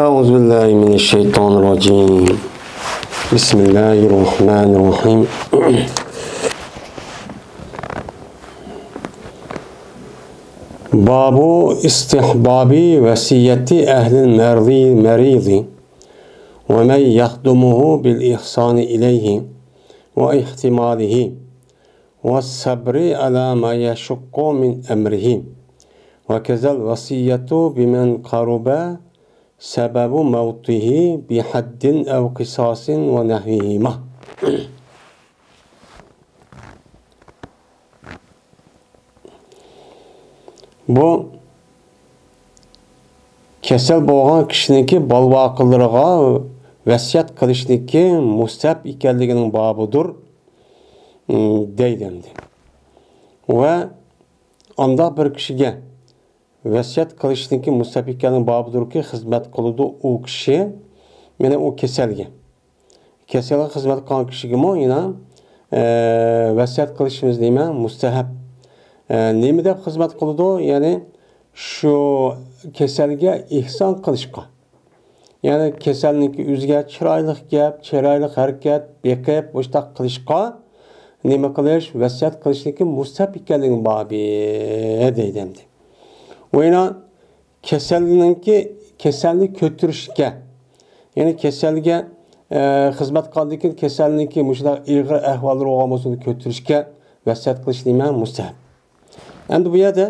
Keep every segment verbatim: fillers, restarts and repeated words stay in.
أعوذ بالله من الشيطان الرجيم. بسم الله الرحمن الرحيم. باب استحباب وصية أهل المرض، مريض، ومن يخدمه بالإحسان إليه واحتماله، والصبر على ما يشق من أمره، وكذا الوصية بمن قرب سبب موته بحد أو قصاص ونحوهما. بۇ كېسەل بولغان كىشىنىڭكى بالىۋاقىلىرىغا ۋەسىيەت قىلىشنىڭكى مۇستەھەب ئىكەنلىكىنىڭ بابىدۇر، دەيدۇ ئەمدى. ۋە ئانداق بىر كىشىگە ۋەسىيەت قىلىشنىڭكى مۇستەھەب ئىكەنلىكىنىڭ بابىدۇركى، خىزمەت قىلىدۇ ئۇ كىشى، مانا ئۇ كېسەلگە. كېسەلگە خىزمەت قىلغان كىشىگىمۇ يەنە، ئە، ۋەسىيەت قىلىشىمىز نېمە؟ مۇستەھەب. ئە، نېمە دەپ خىزمەت قىلىدۇ؟ يەنى شۇ كېسەلگە ئېھسان قىلىشقا. يەنى كېسەلنىڭكى ئۆزىگە چىرايلىق گەپ، چىرايلىق ھەرىكەت، بېقىپ، مۇشۇنداق قىلىشقا نېمە قىلىش؟ ۋەسىيەت قىلىشنىڭكى مۇستەھەب ئىكەنلىكىنىڭ بابى دەيدۇ ئەمدى. ۋە يەنە كېسەلنىڭكى، كېسەلنى كۆتۈرۈشكە، يەنى كېسەلگە، ئە، خىزمەت قىلغاندىن كېيىن كېسەلنىڭكى مۇشۇنداق ئېغىر ئەھۋاللىرى بولغان بولسا، ئۇنى كۆتۈرۈشكە ۋەسىيەت قىلىش نېمە؟ مۇستەھەب. ئەمدى بۇ يەردە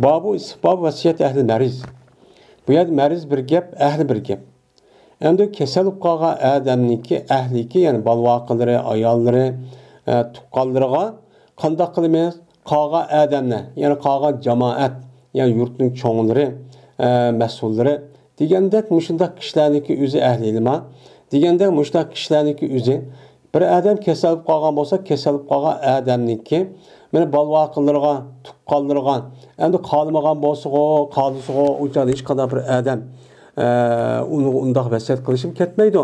بابۇ ئىستىھباب ۋەسىيەت ئەھلى مەرىز. بۇ يەردە مەرىز بىر گەپ، ئەھلى بىر گەپ. ئەمدى كېسەل بولۇپ قالغان ئادەمنىڭكى ئەھلىكى، يەنى بالىۋاقىلىرى، ئاياللىرى، ئە، تۇغقانلىرىغا قانداق قىلىمىز؟ قالغان ئادەملەر، يەنى قالغان جامائەت، يەنى يۇرتنىڭ چوڭلىرى، ئە، مەسئۇللىرى دېگەندەك مۇشۇنداق كىشىلەرنىڭكى ئۆزى ئەھلى ئىلما دېگەندەك مۇشۇنداق كىشىلەرنىڭكى ئۆزى بىر ئادەم كېسەل بولۇپ قالغان بولسا، كېسەل بولۇپ قالغان ئادەمنىڭكى، مانا، بالىۋاقىلىرىغا، تۇغقانلىرىغا، ئەمدى قالمىغان بولسىغۇ، قالسىغۇ، ئۇ چاغدا ھېچقانداق بىر ئادەم، ئە، ئۇنىڭغا ئۇنداق ۋەسىيەت قىلىشىمۇ كەتمەيدۇ.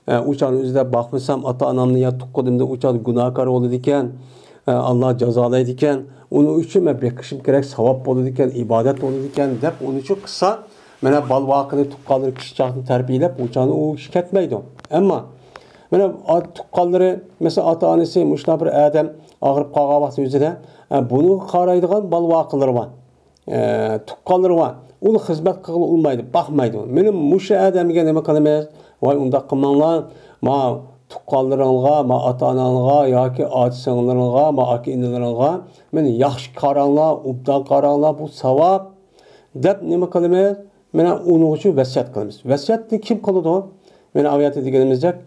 ئە، ئۇ چاغنىڭ ئۆزىدە باقمىسام، ئاتا-ئانامنى يا تۇغقىنىمنى ئۇ چاغدا گۇناھكار بولىدىكەن، ئە، ئاللا جازالايدىكەن، ئۇنىڭ ئۈچۈن مەن بېقىشىم كېرەك، ساۋاب بولىدىكەن، ئىبادەت بولىدىكەن، دەپ ئۇنى شۇ قىلسا، مانا، بالىۋاقىنى، تۇغقانلىرى كىچىك چاغدىن تەربىيەلەپ، ئۇ چاغنى ئۇ ئىش كەتمەيدۇ. ئەمما، مانا، ئا-، تۇغقانلىرى، مەسىلەن، ئاتا-ئانىسى مۇشۇنداق بىر ئادەم ئاغرىپ قالغان ۋاقتى ئۆزىدە، ئە، بۇنىڭغا قارايدىغان بالىۋاقىلىرى بار، ئە، تۇغقانلىرى بار. ئۇنى خىزمەت قىلغىلى ئۇنىمايدۇ، باقمايدۇ. مانا مۇشۇ ئادەمگە نېمە قىلىمىز؟ ۋاي، ئۇنداق قىلماڭلار، ما تۇغقانلىرىڭغا، ما ئاتا-ئاناڭغا ياكى ئاچا-سىڭىللىرىڭغا، ما ئاكا-ئىنىلىرىڭغا، مانا، ياخشى قاراڭلار، ئوبدان قاراڭلار، بۇ ساۋاب، دەپ نېمە قىلىمىز؟ مانا ئۇنىڭ ئۈچۈن ۋەسىيەت قىلىمىز. ۋەسىيەتنى كىم قىلىدۇ؟ مانا ئايەتتە دېگىنىمىزدەك،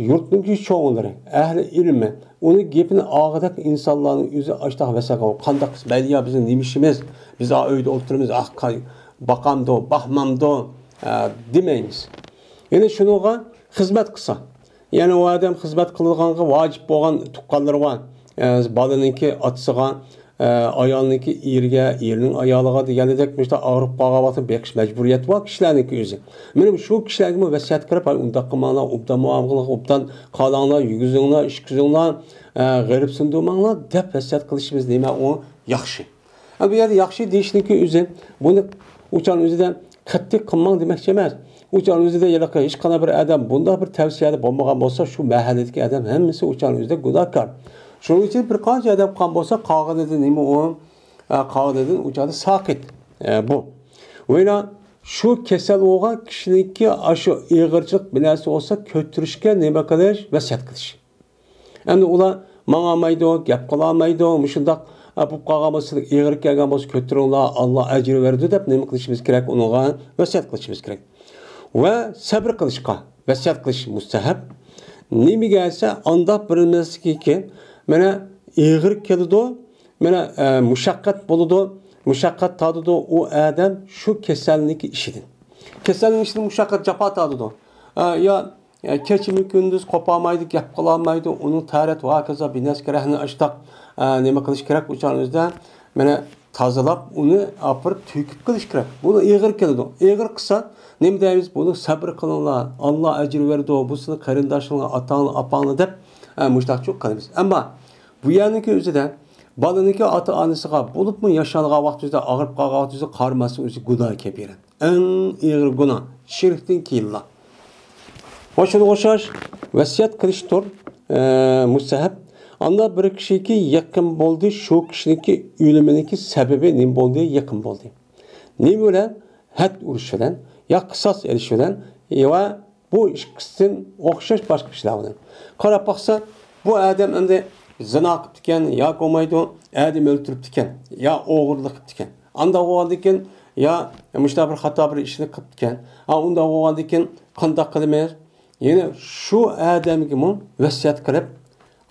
يۇرتنىڭكى چوڭلىرى، ئەھلى ئىلمى، ئۇنىڭ گېپىنى ئالغۇدەك ئىنسانلارنىڭ ئۆزى ئاشتاق ۋەسىيەت قىلىدۇ. قانداق قىلسا مەيلى، يا بىزنىڭ نېمە ئىشىمىز؟ بىز ئا ئۆيدە ئولتۇرىمىز، ئا، قاي-، باقامدۇ، باقمامدۇ، ئە، دېمەيمىز. يەنى شۇنىڭغا خىزمەت قىلسا، يەنى ئۇ ئادەم خىزمەت قىلىدىغانغا ۋاجىپ بولغان تۇغقانلىرى بار. ئە، بالىنىڭكى ئاتىسىغا، ئە، ئايالنىڭكى ئېرىگە، ئېرىنىڭ ئايالىغا دېگەندەك مۇشۇنداق ئاغرىپ قالغان ۋاقتىدا بېقىش مەجبۇرىيىتى بار كىشىلەرنىڭكى ئۆزى. مانا شۇ كىشىلەرگىمۇ ۋەسىيەت قىلىپ، ھاي، ئۇنداق قىلماڭلار، ئوبدان مۇئامىلە، ئوبدان قالاڭلار، يېگۈزۈڭلار، ئىچكۈزۈڭلار، ئە، غېرىبسىندۇرماڭلار دەپ ۋەسىيەت قىلىشىمىز نېمە ئۇ ياخشى. ھە، بۇ يەردە ياخشى دېيىشنىڭكى ئۆزى، بۇنى ئۇ چاغنىڭ ئۆزىدە قەتئىي قىلماڭ دېمەكچى ئەمەس. ئۇ چاغنىڭ ئۆزىدە ھېلىقى ھېچقانداق بىر ئادەم بۇنداق بىر تەۋسىيەدە بولمىغان بولسا، شۇ مەھەللىدىكى ئادەم ھەممىسى ئۇ چاغنىڭ ئۆزىدە گۇناھكار. شۇنىڭ ئۈچۈن بىر قانچە ئادەم قىلغان بولسا، قالغىنىدىن نېمە ئۇ؟ ئە، قالغىنىدىن ئۇ چاغدا ساقىت. ئە، بۇ. ۋە يەنە شۇ كېسەل بولغان كىشىنىڭكى ئاشۇ ئېغىرچىلىق بىناسى بولسا، كۆتۈرۈشكە نېمە قىلىش؟ ۋەسىيەت قىلىش. ئەمدى ئۇلار ماڭالمايدۇ، گەپ قىلالمايدۇ، مۇشۇنداق، ئە، بولۇپ قالغان بولسا، ئېغىر كەلگەن بولسا، كۆتۈرۈڭلار، ئاللا ئەجىر بېرىدۇ دەپ نېمە قىلىشىمىز كېرەك؟ ئۇنىڭغا ۋەسىيەت قىلىشىمىز كېرەك. ۋە سەبرى قىلىشقا ۋەسىيەت قىلىش مۇستەھەب. نېمىگە دېسە، ئانداق بىر نەرسىكى، مانا، ئېغىر كېلىدۇ، مانا، ئە، مۇشەققەت بولىدۇ، مۇشەققەت تارتىدۇ ئۇ ئادەم شۇ كېسەلنىڭكى ئىچىدىن. كېسەلنىڭ ئىچىدىن مۇشەققەت، جاپا تارتىدۇ. ئە، يا ئە، كېچىمۇ كۈندۈز قوپالمايدۇ، گەپ قىلالمايدۇ. ئۇنىڭ تەرەت ۋە ھاكازا بىنەسكە رەھنە ئاشتاق، ئە، نېمە قىلىش كېرەك؟ ئۇ چاغنىڭ ئۆزىدە مانا تازىلاپ، ئۇنى ئاپىرىپ تۆكۈپ قىلىش كېرەك. بۇنى ئېغىر كېلىدۇ. ئېغىر قىلسا، نېمە دەيمىز؟ بۇنى سەبرى قىلىڭلار، ئاللا ئەجىر بېرىدۇ، بۇ سىزنىڭ قېرىنداشلىرىڭلار، ئاتاڭلار، ئاپاڭلار دەپ، ئە، مۇشۇنداقچۇ قىلىمىز. ئەمما بۇ يەرنىڭكى ئۆزىدە بالىنىڭكى ئاتا-ئانىسىغا، بولۇپمۇ ياشانغان ۋاقتى ئۆزىدە، ئاغرىپ قالغان ۋاقتى ئۆزىدە قارىماسلىق ئۆزى گۇناھ كەبىرە. ئەڭ ئېغىر گۇناھ، شىركتىن كېيىنلا. ۋە شۇنىڭغا ئوخشاش ۋەسىيەت قىلىشتۇر، ئە، مۇستەھەب. ئاندا بىر كىشىگە يېقىن بولدى، شۇ كىشىنىڭكى ئۆلۈمىنىڭكى سەۋەبى نېمە بولدى؟ يېقىن بولدى. نېمە بىلەن؟ ھەد ئۇرۇش بىلەن، يا قىساس ئېلىش بىلەن، ۋە بۇ ئىككىسىدىن ئوخشاش باشقا ئىشلار بىلەن. قاراپ باقسا، بۇ ئادەم ئەمدى زىنا قىپتىكەن، يا بولمايدۇ، ئادەم ئۆلتۈرۈپتىكەن، يا ئوغرىلىق قىپتىكەن. ئانداق بولغاندىكىن، يا مۇشۇنداق بىر خاتا بىر ئىشنى قىپتىكەن. ھا، ئۇنداق بولغاندىكىن قانداق قىلىمىز؟ يەنە شۇ ئادەمگىمۇ ۋەسىيەت قىلىپ،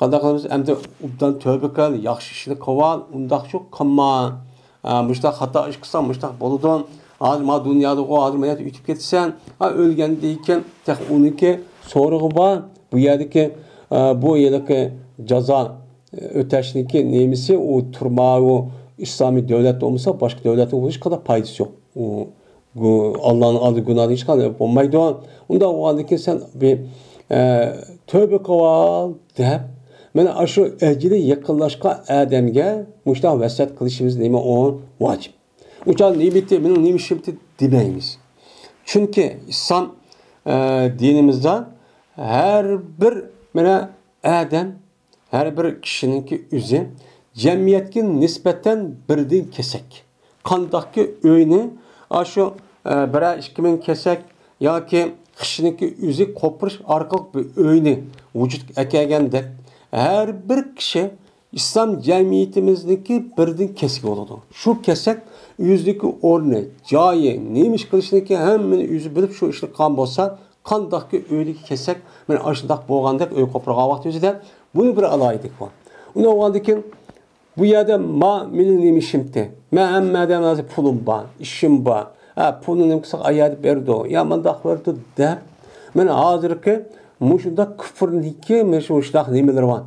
قانداق قىلىمىز؟ ئەمدى ئوبدان تۆبە قىل، ياخشى ئىشنى قىلىۋال، ئۇنداقچۇ قىلما. ئا، مۇشۇنداق خاتا ئىش قىلساڭ، مۇشۇنداق بولىدۇ. ھازىر مانا دۇنيادىغۇ، ھازىر مانا ئۆتۈپ كېتىسەن. ھا، ئۆلگەندىن كېيىن تېخى ئۇنىڭكى سورىقى بار. بۇ يەردىكى، ئا، بۇ ھېلىقى جازا ئۆتەشنىڭكى نېمىسى، ئۇ تۈرمە، ئۇ ئىسلامىي دۆلەت بولمىسا، باشقا دۆلەتنىڭ ھېچقانداق پايدىسى يوق. ئۇ ئاللانىڭ ئالدىدا گۇناھتىن ھېچقانداق بولمايدۇ. ئۇنداق بولغاندىن كېيىن سەن بىر، ئە، تۆبە قىلىۋال دەپ، مانا ئاشۇ ئەجىلى يېقىنلاشقان ئادەمگە مۇشۇنداق ۋەسىيەت قىلىشىمىز نېمە ئۇ ۋاجىپ. ئۇ چاغ نېمىتى، مېنىڭ نېمە ئىشىمتى دېمەيمىز. چۈنكى ئىسلام، ئە، دىنىمىزدا ھەر بىر مانا ئادەم، ھەر بىر كىشىنىڭكى ئۆزى جەمئىيەتكە نىسبەتەن بىردىن كېسەك. قانداقكى ئۆينى ئاشۇ، ئە، بىرەر ئىككى مىڭ كېسەك ياكى خىشنىڭكى ئۆزى قوپۇرۇش ئارقىلىق بىر ئۆينى ۋۇجۇدقا ئەكەلگەندەك، ھەر بىر كىشى ئىسلام جەمئىيىتىمىزنىڭكى بىردىن كېسىكى بولىدۇ. شۇ كېسەك ئۆزىنىڭكى ئورنى، جايى، نېمە ئىش قىلىشنىڭكى ھەممىنى ئۆزى بىلىپ شۇ ئىشنى قىلغان بولسا، قانداقكى ئۆيدىكى كېسەك مانا ئاشۇنداق بولغاندەك ئۆي قوپۇرغان ۋاقتى ئۆزىدە بۇنىڭ بىر ئالاھىدىلىكى بار. ئۇنى ئالغاندىن كېيىن بۇ يەردە ما مېنىڭ نېمە ئىشىمتى؟ مەن ھەممە ئادەم ھازىر پۇلۇم بار، ئىشىم بار. ھە، پۇلنى نېمە قىلساق ئايادا بېرىدۇ، يا مۇنداق بېرىدۇ دەپ، مانا ھازىرقى مۇشۇنداق كۇفرنىڭكى مۇشۇنداق نېمىلىرى بار.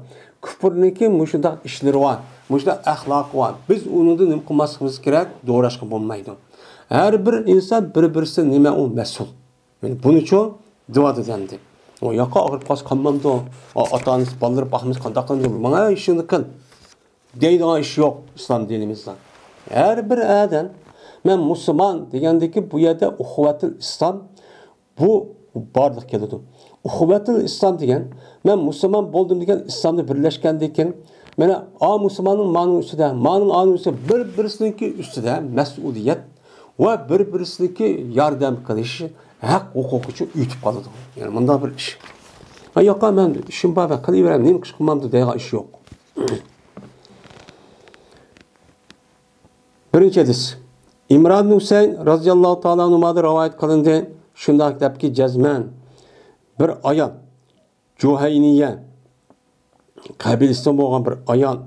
كۇفرنىڭكى مۇشۇنداق ئىشلىرى بار، مۇشۇنداق ئەخلاقى بار. بىز ئۇنىڭدىن نېمە قىلماسلىقىمىز كېرەك؟ دوراشقا بولمايدۇ. ھەر بىر ئىنسان بىر-بىرسىدىن نېمە ئۇ مەسئۇل. مانا بۇنىچۇ دېۋادى دەمدى. ئۇ ياقا ئاغرىپ قالسا قالمامدۇ؟ ئا-، ئاتا-ئانىسى بالىلىرى باقمىسا قانداق قىلىمدۇ؟ ماڭا ئىشىڭنى قىل دەيدىغان ئىش يوق ئىسلام دىنىمىزدا. ھەر بىر ئادەم، مەن مۇسۇلمان دېگەندىكى بۇ يەردە ئۇخۇۋەتىل ئىسلام بۇ بارلىققا كېلىدۇ. ئۇخۇۋەتىل ئىسلام دېگەن، مەن مۇسۇلمان بولدۇم دېگەن ئىسلامدا بىرلەشكەندىن كېيىن، مانا، ئا مۇسۇلماننىڭ مانىڭ ئۈستىدە، مانىڭ ئانىڭ ئۈستىدە، بىر-بىرسىنىڭكى ئۈستىدە مەسئۇلىيەت ۋە بىر-بىرسىنىڭكى ياردەم قىلىش ھەق ھوقۇقىچۇ ئۆتۈپ قالىدۇ. يەنى مۇنداق بىر ئىش. ھە، ياقا، مەن ئىشىم بار، مەن قىلىۋېرەي، نېمە قىلىش قىلمامدۇ دەيدىغان ئىش يوق. بىرىنچى ھەدىس. ئىمران ھۈسەيىن رازىياللاھۇ تائالا ئەنھۇمادىن رىۋايەت قىلىندى. شۇنداق دەپكى، جەزمەن بىر ئايال، جۇھەينىيە قەبىلىسىدىن بولغان بىر ئايال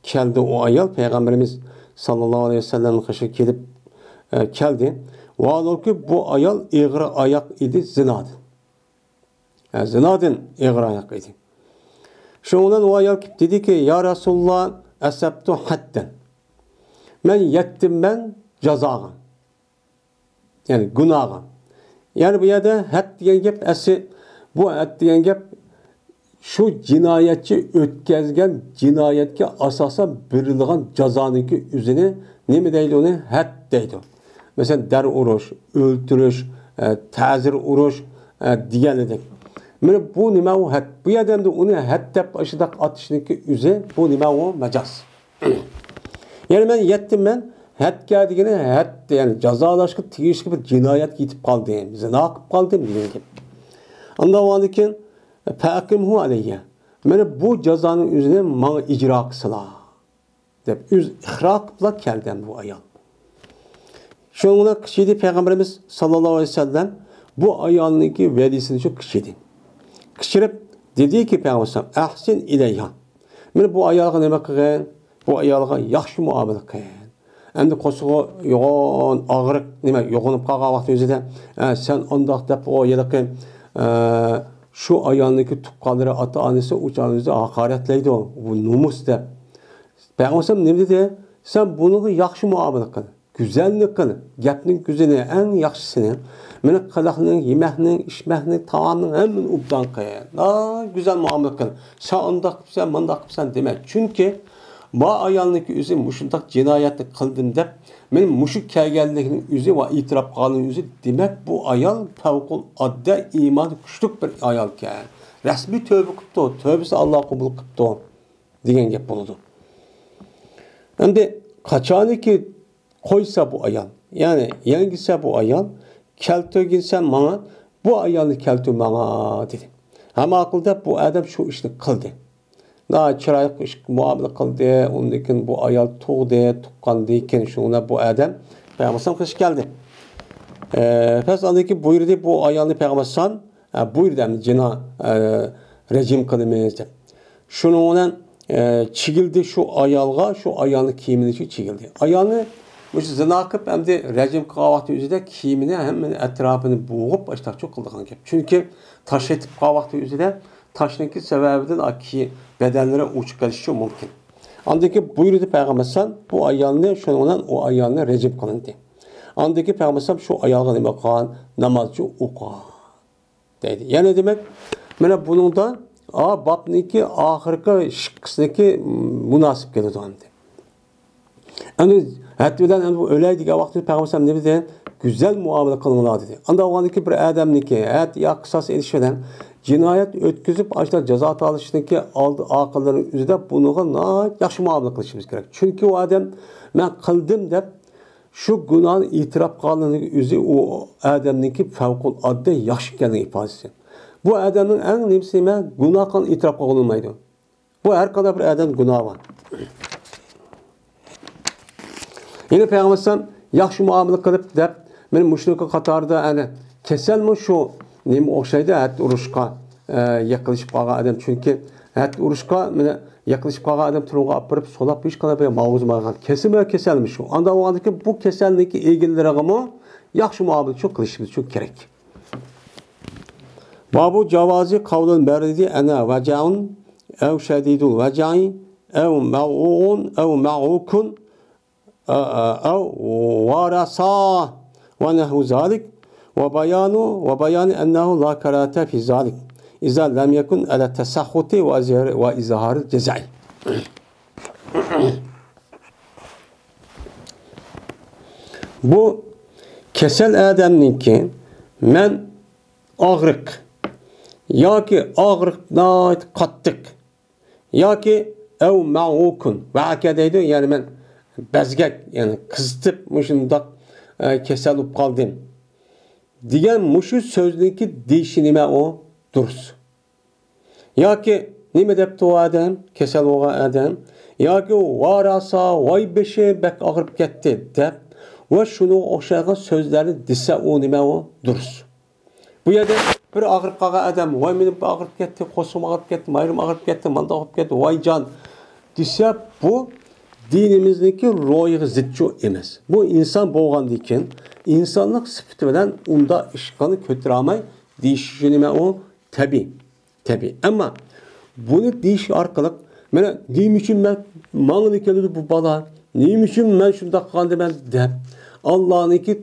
كەلدى. ئۇ ئايال پەيغەمبىرىمىز ساللاللاھۇ ئەلەيھى ۋەسەللەمنىڭ قېشىغا كېلىپ، ئە، كەلدى. ۋاھالەنكى، بۇ ئايال ئېغىر ئاياق ئىدى زىنادىن. ئە، زىنادىن ئېغىر ئاياق ئىدى. شۇنىڭ بىلەن ئۇ ئايال كېلىپ دېدىكى، يا رەسۇلاللا، ئەسەبتۇ ھەددەن. مەن يەتتىممەن جازاغا. يەنى گۇناغا. يەنى بۇ يەردە ھەد دېگەن گەپ ئەسلى، بۇ ھەد دېگەن گەپ شۇ جىنايەتچى ئۆتكەزگەن جىنايەتكە ئاساسەن بېرىلىدىغان جازانىڭكى ئۆزىنى نېمە دەيدۇ؟ ئۇنى ھەد دەيدۇ. مەسىلەن، دەر ئۇرۇش، ئۆلتۈرۈش، ئە، تەزىر ئۇرۇش، ئە، دېگەنىدەك. مانا بۇ نېمە ئۇ ھەد؟ بۇ يەردە ئەمدى ئۇنى ھەد دەپ ئاشۇنداق ئاتىشنىڭكى ئۆزى، بۇ نېمە ئۇ؟ مەجاز. يەنى مەن يەتتىم، مەن ھەدگە دېگىنى ھەد، يەنى جازالاشقا تېگىشلىك بىر جىنايەتكە يېتىپ قالدىم، زىنا قىلىپ قالدىم دېگەن گەپ. ئاندىن ئۇنىڭدىن كېيىن، فەئەقىمھۇ ئەلەييە. مانا بۇ جازانىڭ ئۆزىنى ماڭا ئىجرا قىلسىلا، دەپ ئۆزى ئىقرار قىلىپلا كەلدى بۇ ئايال. شۇنىڭ بىلەن قىچىدى پەيغەمبىرىمىز ساللاللاھۇ ئەلەيھى ۋەسەللەم بۇ ئايالنىڭكى ۋەدىسىنى شۇ قىچىدى. قىچىرىپ دېدىكى پەيغەمبەر ئەھسىن ئىلەيھا. مانا بۇ ئايالغا نېمە قىلغىن؟ بۇ ئايالغا ياخشى مۇئامىلە قىل. ئەمدى قورسىقى يوغان، ئاغرىق، نېمە، يوغىنىپ قالغان ۋاقتى ئۆزىدە، ئە، سەن ئانداق دەپ، ئۇ ھېلىقى، ئە، شۇ ئايالنىڭكى تۇغقانلىرى، ئاتا-ئانىسى ئۇ چاغنى ئۆزى ھاقارەتلەيدۇ. بۇ نومۇس دەپ. پەيغەمبەر نېمە دېدى؟ سەن بۇنىڭغا ياخشى مۇئامىلە قىل. گۈزەلنى قىل، گەپنىڭ گۈزىلى، ئەڭ ياخشىسىنى. مېنىڭ قىلىقنىڭ، يېمەكنىڭ، ئىچمەكنىڭ، تائامنىڭ ھەممىنى ئوبدان قىل. ھا، گۈزەل مۇئامىلە قىل. سەن ئانداق قىپسەن، مانداق قىپسەن دېمە. چۈنكى ما ئايالنىڭكى ئۆزى مۇشۇنداق جىنايەتنى قىلدىم دەپ، مېنىڭ مۇشۇ كەلگەنلىكنىڭ ئۆزى ۋە ئېتىراپ قىلغانلىقنىڭ ئۆزى، دېمەك، بۇ ئايال پەۋقۇلئاددە ئىمانى كۈچلۈك بىر ئايالكەن. رەسمىي تۆبە قىپتۇ، تۆبىسىنى ئاللا قوبۇل قىپتۇ، دېگەن گەپ بولىدۇ. ئەمدى قاچانكى قويسا بۇ ئايال، يەنى يەڭگىسە بۇ ئايال، كەلتۈرگىنسەن ماڭا، بۇ ئايالنى كەلتۈر ماڭا، دېدى. ھەممە ئەقىل دەپ بۇ ئادەم شۇ ئىشنى قىلدى. ناھايىتى چىرايلىق ئىش مۇئامىلە قىلدى. ئۇندىن كېيىن بۇ ئايال تۇغدى، تۇغقاندىن كېيىن شۇنىڭ بىلەن بۇ ئادەم پەيغەمبەر ئەلەيھىسسالام قېشىغا كەلدى. ئە، پەس ئاندىن كېيىن بۇيرۇدى، بۇ ئايالنى پەيغەمبەر ئەلەيھىسسالام، ئە، بۇيرۇدى، ئەمدى جىنا، ئە، رەجىم قىلىمىز دەپ. شۇنىڭ بىلەن، ئە، چىگىلدى شۇ ئايالغا، شۇ ئايالنىڭ كىيىمىنى چىگىلدى. ئايالنى مۇشۇ زىنا قىلىپ ئەمدى رەجىم قىلغان ۋاقتى ئۆزىدە كىيىمىنى ھەممىنى ئەتراپىنى بوغۇپ ئاشتاقچۇ قىلىدىغان گەپ. چۈنكى تاش ئېتىپ قالغان ۋاقتى ئۆزىدە تاشنىڭكى سەۋەبىدىن ئا كىي-، بەدەنلىرى ئوچۇق قېلىشى مۇمكىن. ئاندىن كېيىن بۇيرۇدى پەيغەمبەر ئەلەيھىسسالام، بۇ ئايالنى، شۇنىڭ بىلەن ئۇ ئايالنى رەجىم قىلىندى. ئاندىن كېيىن پەيغەمبەر ئەلەيھىسسالام شۇ ئايالغا نېمە قىلغان؟ نامازچۇ ئوقۇغان دەيدۇ. يەنى دېمەك، مانا بۇنىڭدا ئا بابنىڭكى ئاخىرقى شىققىسىنىڭكى مۇناسىپ كېلىدۇ ئەمدى. ئەمدى ھەتتا بىلەن ئەمدى بۇ ئۆلەي دېگەن ۋاقتىدا پەيغەمبەر ئەلەيھىسسالام نېمە دېدى؟ گۈزەل مۇئامىلە قىلىڭلار دېدى. ئاندا بولغاندىكى بىر ئادەمنىڭكى ھەتتا يا قىساس ئېلىش بىلەن جىنايەت ئۆتكۈزۈپ، ئاشۇنداق جازا تارتىشنىڭكى ئالدى ئارقىلىرىنىڭ ئۆزىدە بۇنىڭغا ناھايىتى ياخشى مۇئامىلە قىلىشىمىز كېرەك. چۈنكى ئۇ ئادەم مەن قىلدىم دەپ شۇ گۇناھنى ئېتىراپ قىلغانلىقىنىڭ ئۆزى ئۇ ئادەمنىڭكى پەۋقۇلئاددە ياخشى ئىكەنلىكىنىڭ ئىپادىسى. بۇ ئادەمنىڭ ئەڭ نېمىسى نېمە؟ گۇناھ قىلغان ئېتىراپ قىلغىلى بولمايدۇ. بۇ ھەر قانداق بىر ئادەمدە گۇناھ بار. يەنە پەيغەمبەر ئەلەيھىسسالام ياخشى مۇئامىلە قىلىپ دەپ، مانا مۇشۇنىڭكى قاتارىدا ئەنە كېسەلمۇ شۇ نېمە ئوخشايدۇ، ھەتتا ئۇرۇشقا، ئە، يېقىنلىشىپ قالغان ئادەم. چۈنكى ھەتتا ئۇرۇشقا مانا يېقىنلىشىپ قالغان ئادەم تۈرمىگە ئاپىرىپ سولاپ ھېچقانداق بىر ماۋزۇ بارغان. كېسىلمۇ كېسەلمۇ شۇ. ئاندا بولغاندىكىن بۇ كېسەلنىڭكى ئىگىلىرىغىمۇ ياخشى مۇئامىلە شۇ قىلىشىمىز شۇ كېرەك. بابۇ جاۋازى قەۋلىل مەرىدى ئەنە ۋەجەئۇن ئەۋ شەدىدۇل ۋەجەئى ئەۋ مەئۇئۇن ئەۋ مەئۇكۇن ئەۋ ۋارەسا ۋە نەھۋۇ زالىك ۋە بايانۇ ۋە بايانى ئەننەھۇ لا كاراھەتە فى زالىك ئىزا لەم يەكۇن ئەلە تەسەخخۇتى ۋە ئىزھارىل جەزەئى. بۇ كېسەل ئادەمنىڭكى مەن ئاغرىق ياكى ئاغرىق ناھايىتى قاتتىق ياكى ئەۋ مەئۇكۇن ۋەئەكە دەيدۇ، يەنى مەن بەزگەك، يەنى قىزىتىپ مۇشۇنداق، ئە، كېسەل بولۇپ قالدىم دېگەن مۇشۇ سۆزنىڭكى دېيىشى نېمە ئۇ؟ دۇرۇس. ياكى نېمە دەپتۇ ئۇ ئادەم، كېسەل بولغان ئادەم؟ ياكى ۋاراسا، ۋاي بېشىم بەك ئاغرىپ كەتتى دەپ ۋە شۇنىڭغا ئوخشايدىغان سۆزلەرنى دېسە ئۇ نېمە ئۇ؟ دۇرۇس. بۇ يەردە بىر ئاغرىپ قالغان ئادەم، ۋاي مېنىم ئاغرىپ كەتتى، قورسىقىم ئاغرىپ كەتتى، مايرىم ئاغرىپ كەتتى، مانداق بولۇپ كەتتى، ۋاي جان دېسە بۇ دىنىمىزنىڭكى روھىغا زىتچۇ ئەمەس. بۇ ئىنسان بولغاندىكىن ئىنسانلىق سۈپىتى بىلەن ئۇنداق ئىشقىلىپ كۆتۈرەلمەي دېيىشى نېمە ئۇ؟ تەبىئىي. تەبىئىي. ئەمما بۇنى دېيىش ئارقىلىق، مانا نېمە ئۈچۈن مەن، ماڭىلا كېلىدۇ بۇ بالا، نېمە ئۈچۈن مەن شۇنداق قىلغاندىمەن دەپ، ئاللانىڭكى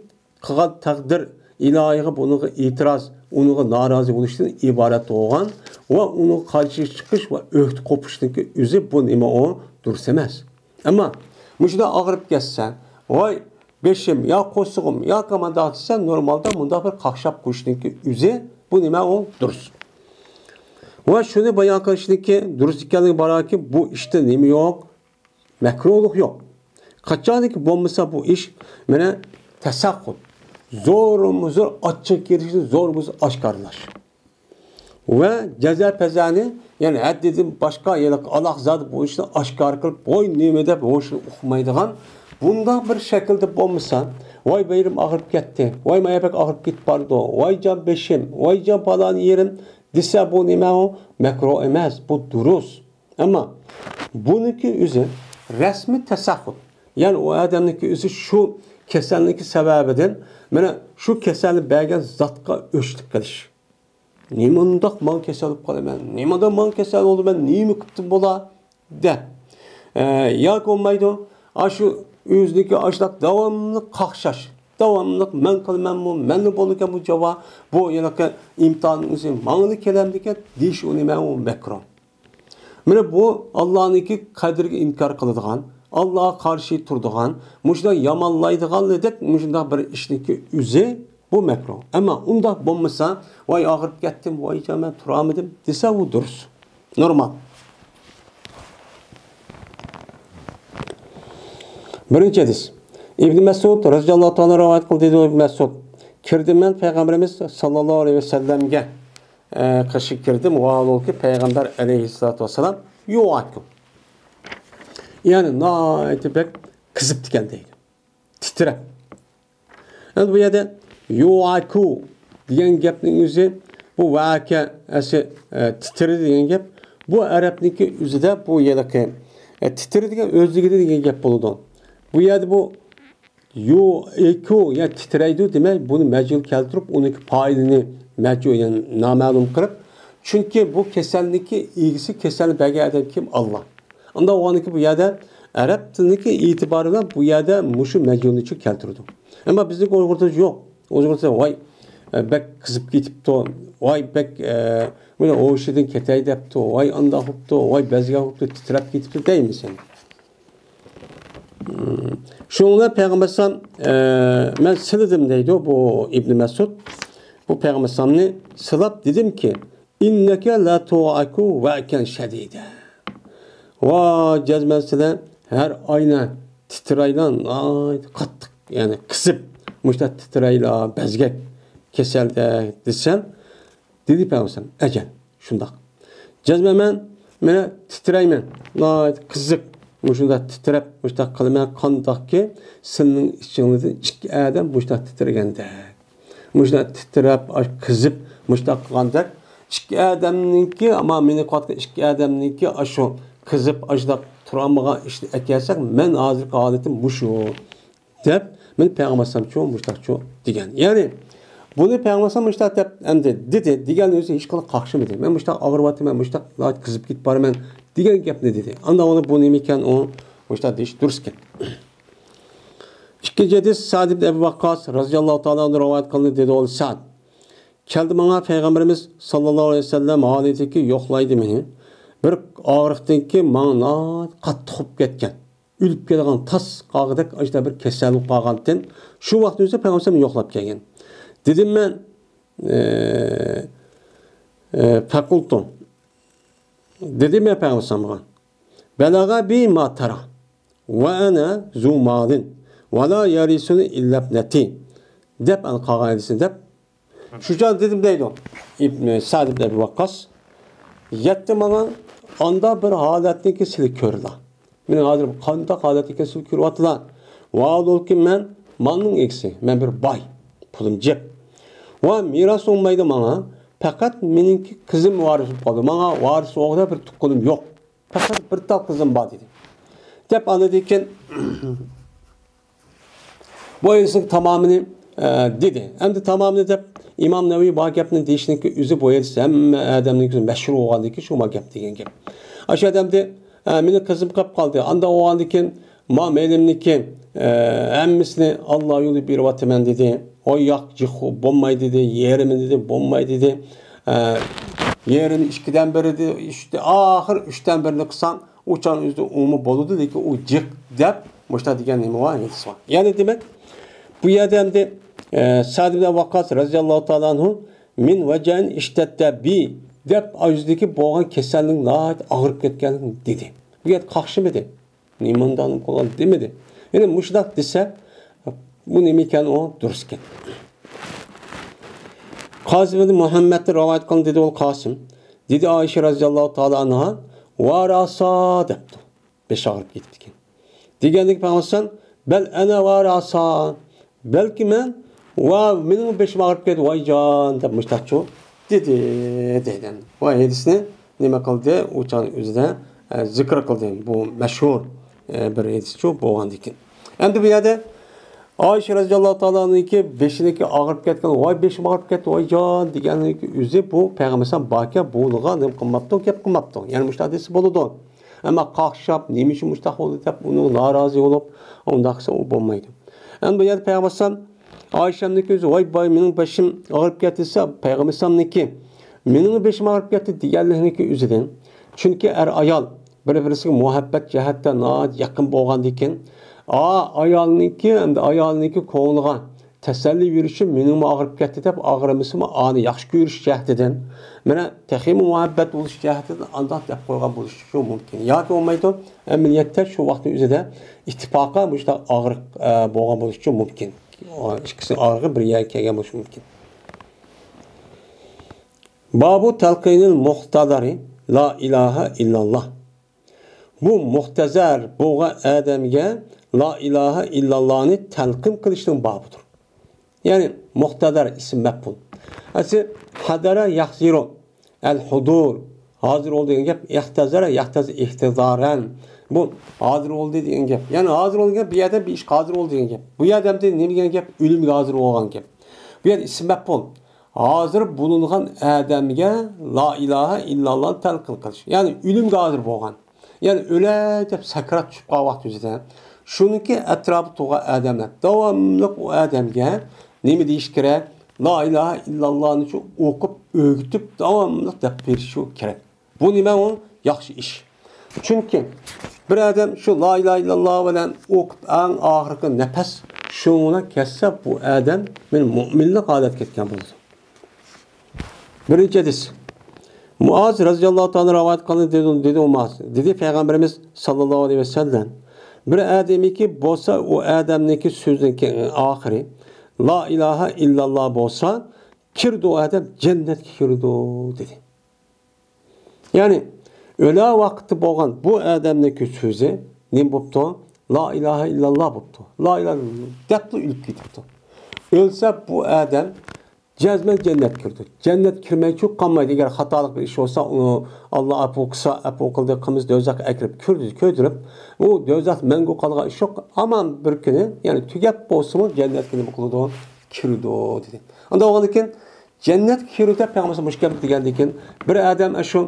قىلغان تەقدىر ئىلاھىغا، بۇنىڭغا ئېتىراز، ئۇنىڭغا نارازى بولۇشتىن ئىبارەت بولغان ۋە ئۇنىڭغا قارشى چىقىش ۋە ئۆھدە قوپۇشنىڭكى ئۆزى بۇ نېمە ئۇ؟ دۇرۇس ئەمەس. ئەمما مۇشۇنداق ئاغرىپ كەتسە، ۋاي بېشىم يا قورسىقىم ياكى مانداق دېسە، نورمالدا مۇنداق بىر قاقشاپ قويۇشنىڭكى ئۆزى بۇ نېمە ئۇ؟ دۇرۇس. ۋە شۇنى بايان قىلىشنىڭكى دۇرۇس ئىكەنلىكى باركى، بۇ ئىشتا نېمە يوق؟ مەكرۇلۇق يوق. قاچانكى بولمىسا بۇ ئىش، مانا، تەسەخخۇت. زورمۇ زور ئاچچىق كىرىشنى زورمۇ زور ئاشكارىلاش. ۋە جەزا پەزانى، يەنى ھەددىدىن باشقا ھېلىقى ئالاقزادە بولۇشنى ئاشكارا قىلىپ، ۋاي نېمە دەپ ھوشىنى ئۇقمايدىغان، بۇنداق بىر شەكىلدە بولمىسا، ۋاي بېشىم ئاغرىپ كەتتى، ۋاي مايا بەك ئاغرىپ كېتىپ بارىدۇ، ۋاي جان بېشىم، ۋاي جان پالان يېرىم دېسە، بۇ نېمە ئۇ؟ مەكرۇ ئەمەس، بۇ دۇرۇس. ئەمما بۇنىڭكى ئۆزى رەسمىي تەسەخخۇت. يەنى ئۇ ئادەمنىڭكى ئۆزى شۇ كېسەلنىڭكى سەۋەبىدىن، مانا شۇ كېسەلنى بەرگەن زاتقا ئۆچلۈك قىلىش. نېمانداق ماڭا كېسەل بولۇپ قالىمەن، نېمانداق ماڭا كېسەل بولدى، مەن نېمە قىپتىم بولا دەپ. ئە، ياكى بولمايدۇ، ئاشۇ ئۆزىنىڭكى ئاشۇنداق داۋاملىق قاقشاش، داۋاملىق مەن قىلىمەنمۇ، مەنلا بولىدىكەن بۇ جاۋا، بۇ ھېلىقى ئىمتىھاننىڭ ئۆزى ماڭىلا كېلەمدىكەن دېيىش، ئۇ نېمە ئۇ؟ مەكرۇ. مانا بۇ ئاللانىڭكى قەدرىگە ئىنكار قىلىدىغان، ئاللاغا قارشى تۇرىدىغان، مۇشۇنداق يامانلايدىغانلىدەك مۇشۇنداق بىر ئىشنىڭكى ئۆزى بۇ مەكرۇھ. ئەمما ئۇنداق بولمىسا، ۋاي ئاغرىپ كەتتىم، ۋاي جان مەن تۇرالمىدىم دېسە، ئۇ دۇرۇس. نورمال. بىرىنچى ھەدىس. ئىبن مەسئۇد رەزىياللاھۇ تائالا رىۋايەت قىلدى، دېدى ئىبن مەسئۇد. كىردىم مەن پەيغەمبىرىمىز ساللاللاھۇ ئەلەيھى ۋەسەللەمگە، ئە، قېشىپ كىردىم. ۋاھالۇكى پەيغەمبەر ئەلەيھىسسالاتۇ ۋەسسالام يۇئاكۇ. يەنى ناھايىتى بەك قىزىپتىكەن دەيدۇ. تىترەپ. ئەمدى بۇ يەردە يۇئاكۇ دېگەن گەپنىڭ ئۆزى، بۇ ۋەكە ئەسلى، ئە، تىترىدى دېگەن گەپ. بۇ ئەرەبنىڭكى ئۆزىدە بۇ ھېلىقى، ئە، تىترىدى دېگەن ئۆزلۈكىدە دېگەن گەپ بولىدۇ. بۇ يەردە بۇ يۇئاكۇ، يەنى تىترەيدۇ دېمەي، بۇنى مەجھۇل كەلتۈرۈپ، ئۇنىڭكى پائىلىنى مەجھۇل، يەنى نامەلۇم قىلىپ، چۈنكى بۇ كېسەلنىڭكى ئىگىسى، كېسەلنى بەرگەن ئادەم كىم؟ ئاللا. ئۇنداق بولغاندىكىن بۇ يەردە ئەرەب تىلىنىڭكى ئېتىبارى بىلەن بۇ يەردە مۇشۇ مەجھۇلنى كەلتۈرىدۇ. ئەمما بىزنىڭكى ئۇيغۇردا يوق. ئۇيغۇردا ۋاي، ئە، بەك قىزىپ كېتىپتۇ، ۋاي بەك، ئە، مانا ھوشىدىن كېتەي دەپتۇ، ۋاي ئانداق بوپتۇ، ۋاي بەزگەك بوپتۇ، تىترەپ كېتىپتۇ دەيمىز ئەمدى. شۇنىڭ بىلەن پەيغەمبەر ئەلەيھىسسالام، ئە، مەن سىلىدىم دەيدۇ بۇ ئىبنى مەسئۇد. بۇ پەيغەمبەر ئەلەيھىسسالامنى سىلاپ دېدىمكى، ئىننەكە لە تۇئاكۇ ۋەكەن شەدىدە. ۋاي جەزمەن سىلەر ھەر ئاينا تىترەيلا، ناھايىتى قاتتىق، يەنى قىزىپ، مۇشۇنداق تىترەيلا، بەزگەك كېسەلدە دېسەم، دېدى پەيغەمبەر ئەلەيھىسسالام، ئەجەل، شۇنداق. جەزمەن مەن، مەن تىترەيمەن، ناھايىتى قىزىپ، مۇشۇنداق تىترەپ، مۇشۇنداق قىلىمەن، قانداقكى سىلىنىڭ ئىچىڭلىدىن ئىككى ئادەم مۇشۇنداق تىترىگەندەك. مۇشۇنداق تىترەپ، ئاش قىزىپ، مۇشۇنداق قىلغاندەك، ئىككى ئادەمنىڭكى، ئەمما مېنى قىلىۋاتقان ئىككى ئادەمنىڭكى ئاشۇ قىزىپ، ئاشۇنداق تۇرالمىغان ئىشنى ئەكەلسەك، مەن ھازىرقى ھالىتىم مۇشۇ. دەپ، مەن پەيغەمبەر ئەلەيھىسسالامچۇ مۇشتاقچۇ دېگەن. يەنى، بۇنى پەيغەمبەر ئەلەيھىسسالام مۇشتاق دەپ ئەمدى دېدى، دېگەن ئۆزى ھېچقانداق قاقشىمىدى. مەن مۇشتاق ئاغرىۋاتىمەن، مۇشتاق ناھايىتى قىزىپ كېتىپ بارىمەن دېگەن گەپنى دېدى. ئاندىن ئۇنى بۇ نېمە ئىكەن، ئۇ مۇشتاق دېيىش دۇرۇس ئىكەن. ئىككىنچى ھەدىس سەئد ئىبن ئەبى ۋەققاس رەزىياللاھۇ تائالا ئەنھۇ رىۋايەت قىلدى، دېدى ئۇ سەئد. كەلدى ماڭا پەيغەمبىرىمىز ساللاللاھۇ ئەلەيھى ۋەسەللەم ھالىتىكى يوقلايدۇ مېنى. بىر ئاغرىقتىنكى ماڭا ناھايىتى قاتتىق ئۇرۇپ كەتكەن. ئۆلۈپ كېتىدىغان تاس قالغۇدەك ئاشۇنداق بىر كېسەل بولۇپ قالغانتىم. شۇ ۋاقىت ئۆزى پەيغەمبەر يوقلاپ كەلگەن. دېدىم مەن، ئە، ئە، فەقۇلتۇ. دېدىم مەن پەيغەمبەر ئەلەيھىسسالامغا، بەلەغە بى ما تەرا ۋە ئەنە زۇ مالىن ۋە لا يەرىسۇنى ئىللا ئىبنەتى دەپ، ئەنە قالغان ھەدىسنى دەپ، شۇ چاغدا دېدىم دەيدۇ ئىبن سەئد ئىبن ئەبى ۋەققاس، يەتتى ماڭا ئاندا بىر ھالەتنىكى سىلى كۆرلا. مېنىڭ ھازىر قانداق ھالەتتە ئىكەن سىلى كۆرۈۋاتىلا. ۋاھالۇكى مەن مالنىڭ ئىگىسى، مەن بىر باي، پۇلۇم جىق. ۋە مىراس بولمايدۇ ماڭا، پەقەت مېنىڭكى قىزىم ۋارىس بولۇپ قالدى. ماڭا ۋارىس ئوغلى بىر تۇغقىنىم يوق. پەقەت بىر تال قىزىم بار دېدى. دەپ ئاندىن كېيىن بۇ ھەدىسنىڭ تامامىنى، ئە، دېدى. ئەمدى تامامىنى دەپ ئىمام نەۋەۋى بار گەپنى دېيىشنىڭكى ئۆزى بۇ ھەدىس ھەممە ئادەمنىڭ كۆزى مەشھۇر بولغاندىن كېيىن شۇ بار گەپ دېگەن گەپ. ئاشۇ ئادەمدە، ئە، مېنىڭ قىزىم قېلىپ قالدى. ئانداق بولغاندىن كېيىن ما مېلىمنىڭكى، ئە، ھەممىسىنى ئاللا يولىدا بېرىۋاتىمەن دېدى. ئوي ياق، جىق بولماي دېدى، يېرىمى دېدى، بولماي دېدى. ئە، يېرىمى ئىككىدىن بىرى دېدى، ئۈچتە، ئاخىر ئۈچتىن بىرىنى قىلساڭ، ئۇ چاغ ئۆزىدە ئۇمۇ بولىدۇ، لېكىن ئۇ جىق دەپ مۇشۇنداق دېگەن نېمە بار، ھەدىس بار. يەنى دېمەك، بۇ يەردە ئەمدى، ئە، سەئد ئىبن ۋەققاس رەزىياللاھۇ تائالا ئەنھۇ مىن ۋەجەئىن ئىشتەددە بى دەپ ئۆزىدىكى بولغان كېسەلنىڭ ناھايىتى ئاغرىپ كەتكەنلىكىنى دېدى. بۇ يەردە قاقشىمىدى. نېماندانىم قىلغان دېمىدى. يەنى مۇشۇنداق دېسە، بۇ نېمە ئىكەن ئۇ؟ دۇرۇس ئىكەن. قاسىم ئىبن مۇھەممەدتىن رىۋايەت قىلىندى، دېدى ئۇ قاسىم. دېدى ئائىشە رەزىياللاھۇ تائالا ئەنھا، ۋا راسا دەپتۇ. بېشى ئاغرىپ كېتىپتىكەن. دېگەندىكىن پەيغەمبەر بەل ئەنە ۋا راسا. بەلكى مەن، ۋا مېنىڭ بېشىم ئاغرىپ كەتتى، ۋايجان دەپ مۇشتاقچۇ دېدى، دەيدۇ. ۋا ھەدىسنى نېمە قىلدى؟ ئۇ چاغنىڭ ئۆزىدە، ئە، زىكىر قىلدى. بۇ مەشھۇر، ئە، بىر ھەدىسچۇ بولغاندىكىن. ئەمدى بۇ يەردە ئائىشە رەزىياللاھۇ تائالا ئەنھاكى بېشىنىڭكى ئاغرىپ كەتكەن، ۋاي بېشىم ئاغرىپ كەتتى، ۋايجان دېگەننىڭكى ئۆزى بۇ پەيغەمبەر ئەلەيھىسسالام باركەن، بۇنىڭغا نېمە قىلماپتۇ، گەپ قىلماپتۇ. يەنى مۇشۇنداق دېسە بولىدۇ. ئەمما قاقشاپ، نېمە ئۈچۈن مۇشۇنداق بولدى دەپ ئۇنىڭغا نارازى بولۇپ، ئۇنداق قىلسا ئۇ بولمايدۇ. ئەمدى بۇ يەردە پەيغەمبەر ئەلەيھىسسالام ئائىشەمنىڭكى ئۆزى، ۋاي باي، مېنىڭ بېشىم ئاغرىپ كەتتى دېسە، پەيغەمبەر ئەلەيھىسسالامنىڭكى مېنىڭ بېشىم ئاغرىپ كەتتى دېگەنلىكىنىڭكى ئۆزىدىن چۈنكى ئەر-ئايال بىر-بىرسىگە مۇھەببەت جەھەتتە ناھايىتى يېقىن بولغاندىكىن، ئا، ئايالنىڭكى، ئەمدى ئايالنىڭكى كۆڭلىگە تەسەللى بېرىشى مېنىڭمۇ ئاغرىپ كەتتى دەپ ئاغرىمىسىمۇ، ئانى ياخشى كۆرۈش جەھىتىدىن، مانا، تېخىمۇ مۇھەببەت بولۇش جەھىتىدىن ئانداق دەپ قويغان بولۇشى مۇمكىن. ياكى بولمايدۇ، ئەمەلىيەتتە شۇ ۋاقىتنىڭ ئۆزىدە ئىتتىپاقا مۇشۇنداق ئاغرىق، ئە، بولغان بولۇشى مۇمكىن. ئىككىسىنىڭ ئاغرىقى بىر يەرگە كەلگەن بولۇشى مۇمكىن. بابۇ تەلقىنىل مۇقتەدەرى لا ئىلاھە ئىللاللا. بۇ مۇقتەدەر بولغان ئادەمگە لا ئىلاھە ئىللاللانى تەلقىن قىلىشنىڭ بابىدۇر. يەنى مۇقتەدەر ئىسىم مەپئۇل. ئەسلى ھەدەرە يەھزىرۇ، ئەل ھۇدۇر، ھازىر بولدى دېگەن گەپ. ئىھتەزەرە يەھتەزى ئىھتىزارەن. بۇ ھازىر بولدى دېگەن گەپ. يەنى ھازىر بولدى دېگەن گەپ، بۇ يەردە بىر ئىشقا ھازىر بولدى دېگەن گەپ. بۇ يەردە ئەمدى نېمە دېگەن گەپ؟ ئۆلۈمگە ھازىر بولغان گەپ. بۇ يەردە ئىسىم مەپئۇل. ھازىر بولۇنغان ئادەمگە لا ئىلاھە ئىللاللانى تەلقىن قىلىش. يەنى ئۆلۈمگە ھازىر بولغان. يەنى ئۆلەي دەپ سەكرات چۈشۈپ قالغان ۋاقتى ئۆزىدە شۇنىڭكى ئەتراپىدا تۇرغان ئادەملەر داۋاملىق ئۇ ئادەمگە نېمە دېيىش كېرەك؟ لا ئىلاھە ئىللاللانى شۇ ئوقۇپ، ئۆگىتىپ، داۋاملىق دەپ بېرىشى كېرەك. بۇ نېمە؟ ئۇ ياخشى ئىش. چۈنكى بىر ئادەم شۇ لا ئىلاھە ئىللاللا بىلەن ئوقۇپ، ئەڭ ئاخىرقى نەپەس شۇنىڭ بىلەن كەتسە، بۇ ئادەم مەن مۆمىنلىك ھالەتكە كەتكەن بولىدۇ. بىرىنچى ھەدىس. مۇئاز رەزىياللاھۇ تائالا رىۋايەت قىلغان دېدى، دېدى ئۇ مۇئاز. دېدى پەيغەمبىرىمىز ساللاللاھۇ ئەلەيھى ۋەسەللەم، بىر ئادەمنىڭكى بولسا، ئۇ ئادەمنىڭكى سۆزىنىڭكى ئاخىرى لا ئىلاھە ئىللاللا بولسا، كىرىدۇ ئۇ ئادەم، جەننەتكە كىرىدۇ، دېدى. يەنى ئۆلە ۋاقتى بولغان بۇ ئادەمنىڭكى سۆزى نېمە بوپتۇ؟ لا ئىلاھە ئىللاللا بوپتۇ. لا ئىلاھە ئىللاللا دەپلا ئۆلۈپ كېتىپتۇ. ئۆلسە بۇ ئادەم جەزمەن جەننەتكە كىرىدۇ. جەننەتكە كىرمەي چىقىپ قالمايدۇ. ئەگەر خاتالىق بىر ئىش بولسا، ئۇنى ئاللا ئەپۇ قىلسا، ئەپۇ قىلدى، قىلمىسا دوزاخقا ئەكىرىپ كۆر-، كۆيدۈرۈپ، ئۇ دوزاختا مەڭگۈ قالغان ئىش يوق. ئامان بىر كۈنى، يەنى تۈگەپ بولسىمۇ جەننەتكە نېمە قىلىدۇ؟ كىرىدۇ، دېدى. ئانداق بولغاندىكىن جەننەتكە كىرىدۇ دەپ پەيغەمبەر مۇشۇ گەپنى دېگەندىكىن، بىر ئادەم شۇ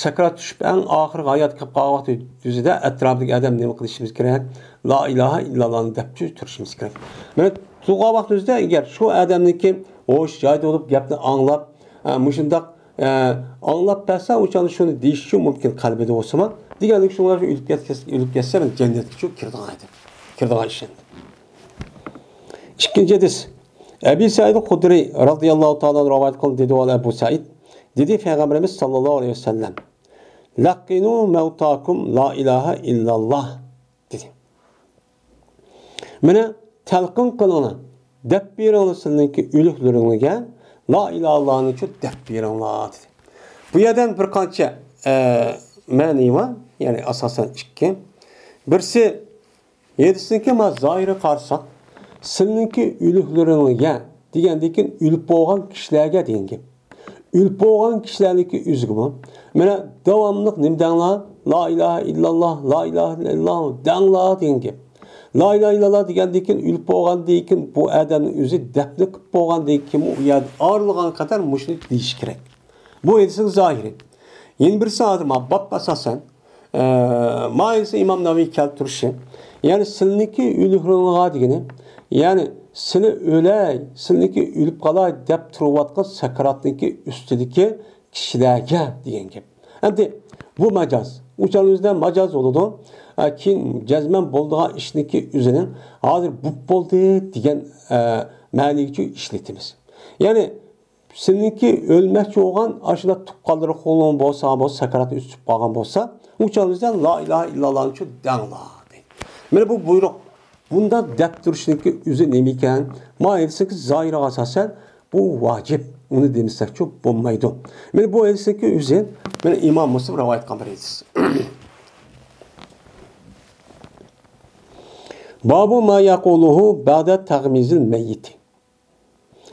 سەكرات چۈشۈپ، ئەڭ ئاخىرقى ھاياتقا كەپ قالغان ۋاقتى يۈزىدە ئەتراپىدىكى ئادەم نېمە قىلىشىمىز كېرەك؟ لا ئىلاھە ئىللاللانى دەپ تۇرۇشىمىز كېرەك. مانا تۇرغان ۋاقتى يۈزىدە ئەگەر شۇ ئادەمنىڭكى ھوش جايىدا بولۇپ گەپنى ئاڭلاپ، ئە، مۇشۇنداق، ئە، ئاڭلاپ بەرسە، ئۇ چاغدا شۇنى دېيىشى مۇمكىن قەلبىدە بولسىمۇ. دېگەندىكىن شۇ ئۆلۈپ كەتكەن، ئۆلۈپ كەتسە، مەن جەننەتكە شۇ كىرىدىغان ئىدىم. كىرىدىغان ئىش ئىدى. ئىككىنچى ھەدىس. ئەبى سەئىد خۇدرى رەزىياللاھۇ تائالا ئەنھۇ رىۋايەت قىلدى، دېدى ئەبۇ سەئىد. دېدى پەيغەمبىرىمىز ساللاللاھۇ ئەلەيھى ۋەسەللەم، لەققىنۇ مەۋتاكۇم لا ئىلاھە ئىللاللا، دېدى. مانا تەلقىن قىلىڭلار، دەپ بېرىڭلار سىلىنىڭكى ئۆلۈكلىرىڭلارگە لا ئىلاھە ئىللاللانى شۇ دەپ بېرىڭلار، دېدى. بۇ يەردىن بىر قانچە، ئە، مەنى بار، يەنى ئاساسەن ئىككى. بىرسى، ھەدىسنىڭكى ما زاھىرىغا قارىساق، سىلىنىڭكى ئۆلۈكلىرىڭلارگە دېگەندىكىن ئۆلۈپ بولغان كىشىلەرگە دېگەن گەپ. ئۆلۈپ بولغان كىشىلەرنىڭكى ئۆزىگىمۇ، مانا داۋاملىق نېمە دەڭلار؟ لا ئىلاھە ئىللاللا، لا ئىلاھە ئىللاللا دەڭلار دېگەن گەپ. لا ئىلاھە ئىللاللا دېگەندىكىن ئۆلۈپ بولغاندىكىن بۇ ئادەمنىڭ ئۆزى دەپنە قىلىپ بولغاندىكىنمۇ ئۇ يەردە ئايرىلغان قەدەر مۇشۇنى دېيىشى كېرەك. بۇ ھەدىسنىڭ زاھىرى. يەنە بىرسى ھازىر ما باب ئاساسەن، ئە، ما ھەدىسنى ئىمام نەۋەۋى كەلتۈرۈشى. يەنى سىلىنىڭكى ئۆلۈكلىرىڭلارغا دېگىنى. يەنى سىلى ئۆلەي، سىلىنىڭكى ئۆلۈپ قالاي دەپ تۇرۇۋاتقان سەكراتنىڭكى ئۈستىدىكى كىشىلەرگە دېگەن گەپ. ئەمدى بۇ ماجاز. ئۇ چاغنىڭ ئۆزىدە ماجاز بولىدۇ. ئە، كېيىن جەزمەن بولىدىغان ئىشنىڭكى ئۆزىنى ھازىر بوپ بولدى دېگەن، ئە، مەنىگىچە ئىشلىتىمىز. يەنى سىلىنىڭكى ئۆلمەكچى بولغان ئاشۇنداق تۇغقانلىرى قولۇڭ بولسا، بولسا سەكراتتا ئۈزۈپ قالغان بولسا، ئۇ چاغدا لا ئىلاھە ئىللاللانى شۇ دەڭلار دەيدۇ. مانا بۇ بۇيرۇق. بۇنداق دەپ تۇرۇشنىڭكى ئۆزى نېمە ئىكەن؟ ما ھەدىسنىڭكى زاھىرىغا ئاساسەن، بۇ ۋاجىپ. ئۇنى دېمىسەكچۇ بولمايدۇ. مانا بۇ ھەدىسنىڭكى ئۆزى، مانا ئىمام مۇسلىم رىۋايەت قىلغان بىر ھەدىس. بابۇ ما يەقۇلۇھۇ بەئدە تەغمىزىل مەييىتى.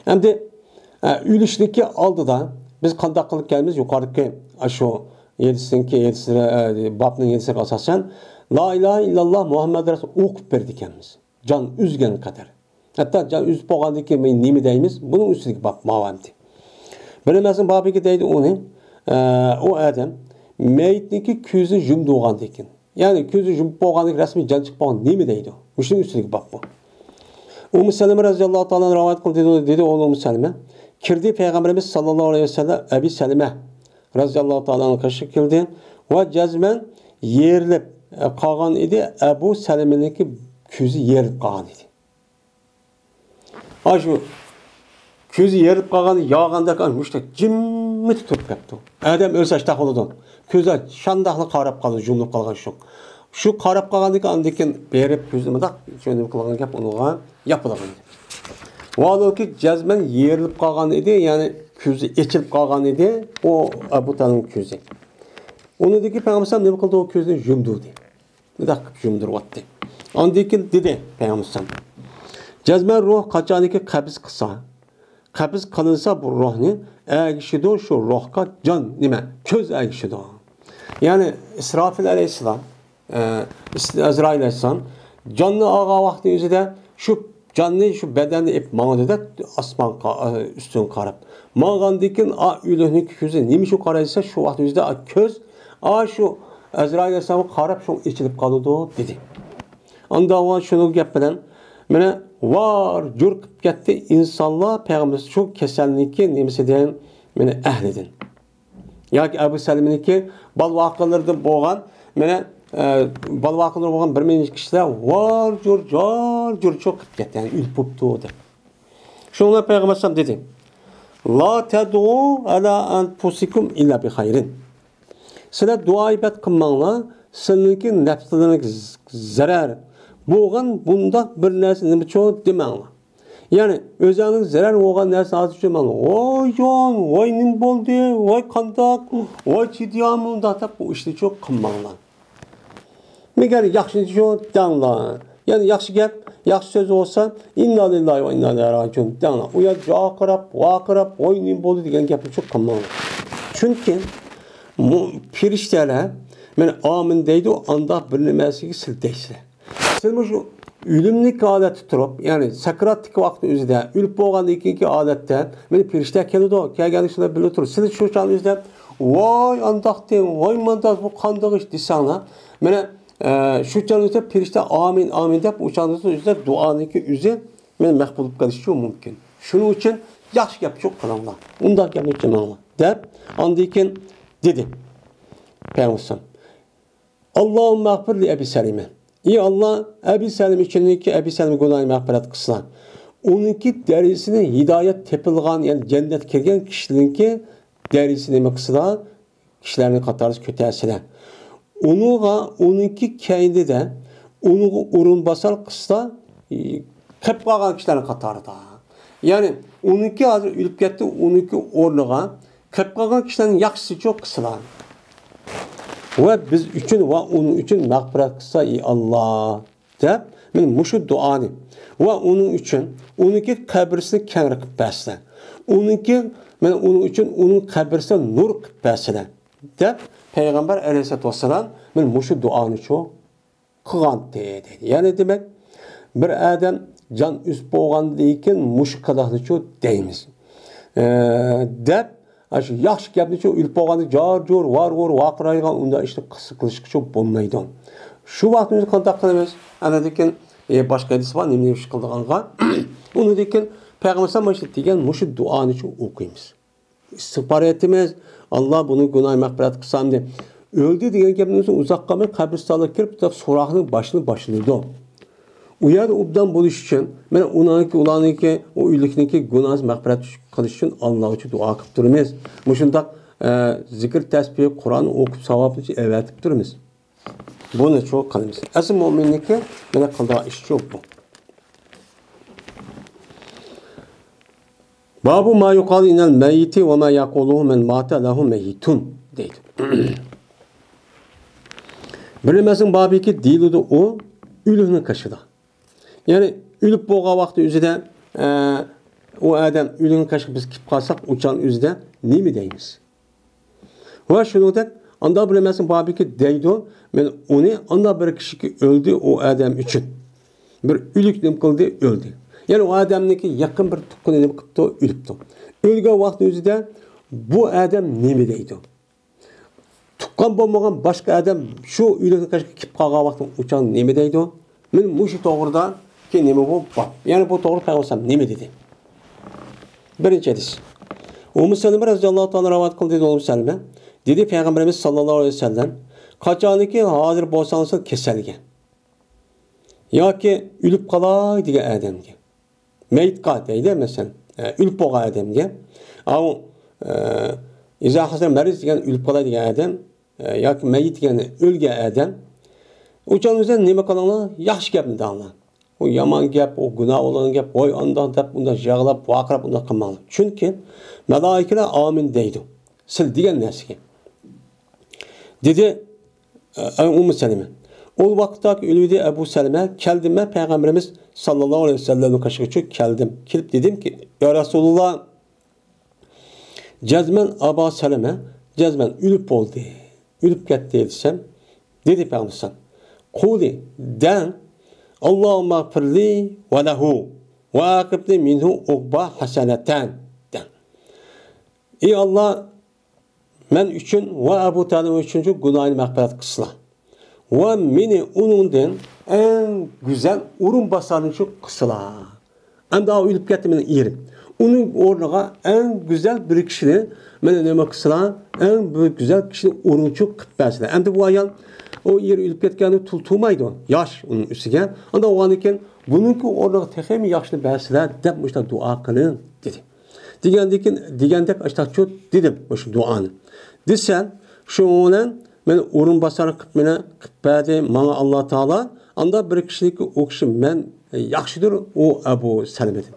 ئەمدى، ئە، ئۆلۈشنىڭكى ئالدىدا بىز قانداق قىلىپ كەلىمىز؟ يۇقىرىدىكى ئاشۇ ھەدىسنىڭكى، ھەدىسلىرى، ئە، بابنىڭ ھەدىسلىرىگە ئاساسەن، لا ئىلاھە ئىللاللا مۇھەممەد رەسۇل ئوقۇپ بېرىدىكەنمىز. جان ئۈزگەن قەدەر. ھەتتا جان ئۈزۈپ بولغاندىن كېيىن نېمە دەيمىز؟ بۇنىڭ ئۈستىدىكى باب ماۋۇ ئەمدى. بىلمەسنىڭ بابىكى دەيدۇ ئۇنى، ئە، ئۇ ئادەم مەيىتنىڭكى كۆزىنى يۇمدۇرغاندىن كېيىن. يەنى كۆزى يۇمۇپ بولغاندىن كېيىن رەسمىي جان چىقىپ بولغان نېمە دەيدۇ؟ مۇشۇنىڭ ئۈستىدىكى باب بۇ. ئۇممۇ سەلىمە رەزىياللاھۇ تائالا ئانھا رىۋايەت قىلدى، دېدى، دېدى ئوغلى ئۇممۇ سەلىمە. كىردى پەيغەمبىرىمىز ساللاللاھۇ ئەلەيھى ۋەسەللەم ئەبى سەلىمە رەزىياللاھۇ تائالا ئانھۇ قېشىغا كەلدى. ۋە جەزمەن يېرىلىپ قالغان ئىدى، ئەبۇ سەلىمىنىڭكى كۆزى يېرىلىپ قالغان ئىدى. ئاشۇ كۆزى يېرىلىپ قالغان، ياغاندەك، ئاشۇ مۇشتەك جىممىتە تۇرۇپ كەپتۇ. ئادەم ئۆلسە ئاشتاق بولىدۇ. كۆزى شانداقلا قاراپ قالدى، يۇمۇلۇپ قالغان شۇ. شۇ قاراپ قالغاندىن كېيىن ئاندىن كېيىن بېرىپ كۆزىنى مۇنداق شۇ نېمە قىلغان گەپ ئۇنىڭغا ياپىلغان ئىدى. ۋالۇكى جەزمەن يېرىلىپ قالغان ئىدى، يەنى كۆزى ئېچىلىپ قالغان ئىدى، ئۇ ئەبۇ تەلھەنىڭ كۆزى. ئۇنىڭدىن كېيىن پەيغەمبەر ئەلەيھىسسالام نېمە قىلدى؟ ئۇ كۆزىنى يۇمدۇردى. مۇنداق قىلىپ يۇمدۇرۇۋەتتى. ئاندىن كېيىن دېدى پەيغەمبەر ئەلەيھىسسالام، جەزمەن روھ قاچانكى قەبز قىلسا، قەبز قىلىنسا بۇ روھنى ئەگىشىدۇ، شۇ روھقا جان نېمە؟ كۆز ئەگىشىدۇ. يەنى ئىسرافىل ئەلەيھىسسالام، ئە، ئىس-، ئەزرائىل ئەلەيھىسسالام جاننى ئالغان ۋاقتى ئۆزىدە شۇ جاننى شۇ بەدەندە ئېلىپ ماڭىدۇ-دە، ئاسمانغا، ئە، ئۈستۈن قاراپ. ماڭغاندىن كېيىن، ئا، ئۆلۈكنىڭ كۆزى نېمە ئۈچۈن قارايسا، شۇ ۋاقىت ئۆزىدە، ئا، كۆز، ئا، شۇ ئەزرائىل ئەلەيھىسسالامغا قاراپ، شۇ ئېچىلىپ قالىدۇ، دېدى. ئاندا ئۇ شۇنىڭ گەپ بىلەن، مانا، ۋار جۇر قىلىپ كەتتى ئىنسانلار پەيغەمبەر شۇ كېسەلنىڭكى نېمىسىدىن، مانا، ئەھلىدىن. ياكى ئەبۇ سەلىمىنىڭكى بالىۋاقىلىرىدا بولغان، مانا، ئە، بالىۋاقىلىرى بولغان بىر نەچچە كىشىلەر ۋار جۇر، جار جۇر چوق قىلىپ كەتتى، يەنى ئۆلۈپ بوپتۇ دەپ. شۇڭا پەيغەمبەر ئەلەيھىسسالام دېدى، لا تەدئۇ ئەلا ئەنفۇسىكۇم ئىللا بىخەيرىن. سىلەر دۇئا ئىبادەت قىلماڭلار، سىلەرنىڭكى نەپسلىرىڭىزگە زەرەر بولغان بۇنداق بىر نەرسە نېمىچۇ دېمەڭلار. يەنى ئۆزۈڭلارغا زەرەر بولغان نەرسە ھازىر ئۈچۈن ماڭا، ۋاي جان، ۋاي نېمە بولدى، ۋاي قانداق، ۋاي چىدىيالمىدىم دەپ بۇ ئىشنىچۇ قىلماڭلار. مەگەر ياخشىنىچۇ دەڭلار. يەنى ياخشى گەپ، ياخشى سۆز بولسا، ئىننا لىللاھى ۋە ئىننا ئىلەيھى راجىئۇن دەڭلار. ئۇ يەردە جاقىراپ، ۋارقىراپ، ۋاي نېمە بولدى دېگەن گەپنىچۇ قىلماڭلار. چۈنكى مۇ-، پەرىشتىلەر مانا ئامىن دەيدۇ، ئانداق بىر نېمىسىگە سىلتەيسىلەر. سىز مۇشۇ ئۆلۈملۈك ھالەتتە تۇرۇپ، يەنى سەكراتتىكى ۋاقىت ئۆزىدە، ئۆلۈپ بولغاندىن كېيىنكى ھالەتتە، مانا پەرىشتە كېلىدۇ، كەلگەندە شۇلار بىلىپ تۇرۇپ، سىز شۇ چاغ ئۆزىدە، ۋاي ئانداقتىن، ۋاي مانداق، بۇ قانداق ئىش دېسەڭلار، مانا، ئە، شۇ چاغ ئۆزىدە پەرىشتە ئامىن، ئامىن دەپ، ئۇ چاغ ئۆزىدە دۇئانىڭكى ئۆزى مانا مەقبۇل بولۇپ قېلىشى مۇمكىن. شۇنىڭ ئۈچۈن ياخشى گەپنى قىلىڭلار، ئۇنداق گەپنى قىلماڭلار دەپ، ئاندىن كېيىن دېدى پەيغەمبەر. ئاللاھۇممەغفىر لى ئەبى سەلىمە. ئى ئاللا، ئەبى سەلىمە ئۈچۈنكى ئەبى سەلىمە گۇناھىنى مەغپىرەت قىلسىلا. ئۇنىڭكى دەرىجىسىنى ھىدايەت تېپىلغان، يەنى جەننەتكە كىرگەن كىشىلەرنىڭكى دەرىجىسىنى نېمە قىلسىلا، كىشىلەرنى قاتارىسى كۆتەرسىلە. ئۇنىڭغا، ئۇنىڭكى كەينىدە، ئۇنىڭغا ئورۇنباسار قىلسا، قېلىپ قالغان كىشىلەرنىڭ قاتارىدا. يەنى ئۇنىڭكى ھازىر ئۆلۈپ كەتتى، ئۇنىڭكى ئورنىغا قېلىپ قالغان كىشىلەرنىڭ ياخشىسىچۇ قىلسىلا. ۋە بىز ئۈچۈن ۋە ئۇنىڭ ئۈچۈن مەغپىرەت قىلسا، ئى ئاللا، دەپ، مانا مۇشۇ دۇئانى ۋە ئۇنىڭ ئۈچۈن ئۇنىڭكى قەبرىسىنى كەڭرى قىلىپ بەرسىلە. ئۇنىڭكى، مانا ئۇنىڭ ئۈچۈن ئۇنىڭ قەبرىسىنى نۇر قىلىپ بەرسىلە، دەپ پەيغەمبەر ئەلەيھىسسالاتۇ ۋەسسالام مانا مۇشۇ دۇئانىچۇ قىلغانتى دەيدۇ. يەنى دېمەك، بىر ئادەم جان ئۈزۈپ بولغاندىن كېيىن مۇشۇ قىلىقنىچۇ دەيمىز. ئە، دەپ، ئاشۇ ياخشى گەپنىچۇ ئۆلۈپ بولغاندا جار-جۇر، ۋار-ۋۇر ۋارقىرايدىغان ئۇنداق ئىشنى قىلىش، قىلىشقىچۇ بولمايدۇ. شۇ ۋاقىتتا بىز قانداق قىلىمىز؟ ئاندىن كېيىن، ئە، باشقا ھەدىس بار، نېمە ئىش قىلىدىغانغا. ئۇنىڭدىن كېيىن پەيغەمبەر ئەلەيھىسسالام مۇشۇ دېگەن مۇشۇ دۇئانىچۇ ئوقۇيمىز. ئىستىغپار ئېيتىمىز، ئاللا بۇنىڭ گۇناھىنى مەغپىرەت قىلسا ئەمدى. ئۆلدى دېگەن گەپنىڭ ئۆزى ئۇزاق قالماي قەبرىستانلىققا كىرىپ، سوراقنىڭ باشىنى باشلايدۇ. ئۇ يەردە ئوبدان بولۇش ئۈچۈن، مانا ئۇنىڭكى، ئۇلارنىڭكى، ئۇ ئۆلۈكنىڭكى گۇناھىنى مەغپىرەت قىلىش ئۈچۈن ئاللا ئۈچۈن دۇئا قىلىپ تۇرىمىز. مۇشۇنداق، ئە، زىكىر، تەسبىھ، قۇرئان ئوقۇپ ساۋابىنى ئەۋەتىپ تۇرىمىز. بۇنىچۇ قىلىمىز. ئەسلى مۆمىننىڭكى مانا قىلىدىغان ئىشىچۇ بۇ. بابۇ ما يۇقالۇ ئىنەل مەييىتى ۋە ما يەقۇلۇھۇ مەن ماتە لەھۇ مەييىتۇن دەيدۇ. بىر نېمىسىنىڭ بابىكى دېيىلىدۇ ئۇ ئۆلۈكنىڭ قېشىدا. يەنى ئۆلۈپ بولغان ۋاقتى ئۆزىدە، ئە، ئۇ ئادەم ئۆلۈكنىڭ قېشىغا بىز كېلىپ قالساق، ئۇ چاغنىڭ ئۆزىدە نېمە دەيمىز؟ ۋە شۇنىڭدەك، ئانداق بىر نېمىسىنىڭ بابىكى دەيدۇ، مەن ئۇنى ئانداق بىر كىشىكى ئۆلدى ئۇ ئادەم ئۈچۈن. بىر ئۆلۈك نېمە قىلدى، ئۆلدى. يەنى ئۇ ئادەمنىڭكى يېقىن بىر تۇغقىنى نېمە قىپتۇ، ئۆلۈپتۇ. ئۆلگەن ۋاقتى ئۆزىدە بۇ ئادەم نېمە دەيدۇ؟ تۇغقان بولمىغان باشقا ئادەم شۇ ئۆلۈكنىڭ قېشىغا كېلىپ قالغان ۋاقتىدا ئۇ چاغ نېمە دەيدۇ؟ مەن مۇشۇ توغرىدا كېيىن نېمە بۇ باب. يەنى بۇ توغرىدا پەيغەمبەر نېمە دېدى؟ بىرىنچى ھەدىس. ئۇممۇ سەلىمە رەزىياللاھۇ تائالا رىۋايەت قىلدى، ئۇممۇ سەلىمە. دېدى پەيغەمبىرىمىز ساللاللاھۇ ئەلەيھى ۋەسەللەم، قاچانكى ھازىر بولساڭلار كېسەلگە ياكى ئۆلۈپ قالاي دېگەن ئادەمگە، مەيتقا دەيدۇ، مەسىلەن، ئە، ئۆلۈپ بولغان ئادەمگە، ئاۋۇ، ئە، ئىزا ھەزەر مەرىز دېگەن ئۆلۈپ قالاي دېگەن ئادەم، ئە، ياكى مەيت دېگەن ئۆلگەن ئادەم، ئۇ چاغدا نېمە قىلىڭلار؟ ياخشى گەپنى دەڭلار. ئۇ يامان گەپ، ئۇ گۇناھ بولغان گەپ، ۋاي ئانداق دەپ، ئۇنداق يىغلاپ، ۋارقىراپ، ئۇنداق قىلماڭلار. چۈنكى مەلائىكىلەر ئامىن دەيدۇ سىلەر دېگەن نەرسىگە. دېدى، ئە، ئۇممۇ سەلىمە. ئۇ ۋاقىتتاكى ئۆلۈۋىدى ئەبۇ سەلىمە، كەلدىم مەن پەيغەمبىرىمىز ساللاللاھۇ ئەلەيھى ۋەسەللەمنىڭ قېشىغىچە كەلدىم. كېلىپ دېدىمكى، يا رەسۇلاللا، جەزمەن ئەبا سەلىمە، جەزمەن ئۆلۈپ بولدى، ئۆلۈپ كەتتى دېسەم، دېدى پەيغەمبەر، قۇلى، دەڭ، ئاللاھۇممەغفىرلى ۋە لەھۇ ۋە ئەقىبنى مىنھۇ ئۇقبا ھەسەنەتەن، دەڭ. ئى ئاللا، مەن ئۈچۈن ۋە ئەبۇ تەلىب ئۈچۈنچۇ گۇناھىنى مەغپىرەت قىلسىلا. ۋە مېنى ئۇنىڭدىن ئەڭ گۈزەل ئورۇنباسارنىچۇ قىلسىلا. ئەمدى ئاۋۇ ئۆلۈپ كەتتى مېنىڭ ئېرىم. ئۇنىڭ ئورنىغا ئەڭ گۈزەل بىر كىشىنى مېنى نېمە قىلسىلا، ئەڭ بىر گۈزەل كىشىنى ئورۇنچۇ قىلىپ بەرسىلە. ئەمدى بۇ ئايال ئۇ ئېرى ئۆلۈپ كەتكەندە تۇل تۇرمايدۇ. ياش ئۇنىڭ ئۈستىگە. ئانداق بولغاندىن كېيىن بۇنىڭكى ئورنىغا تېخىمۇ ياخشىنى بەرسىلە دەپ مۇشۇنداق دۇئا قىلىڭ دېدى. دېگەندىن كېيىن، دېگەندەك ئاشتاقچۇ دېدىم مۇشۇ دۇئانى. دېسەم، شۇنىڭ بىلەن مېنى ئورۇنباسار قىلىپ مېنى قىلىپ بەردى ماڭا ئاللا تائالا. ئاندا بىر كىشىلىك ئۇ كىشى مەن ياخشىدۇر ئۇ ئەبۇ سەلمىدىن.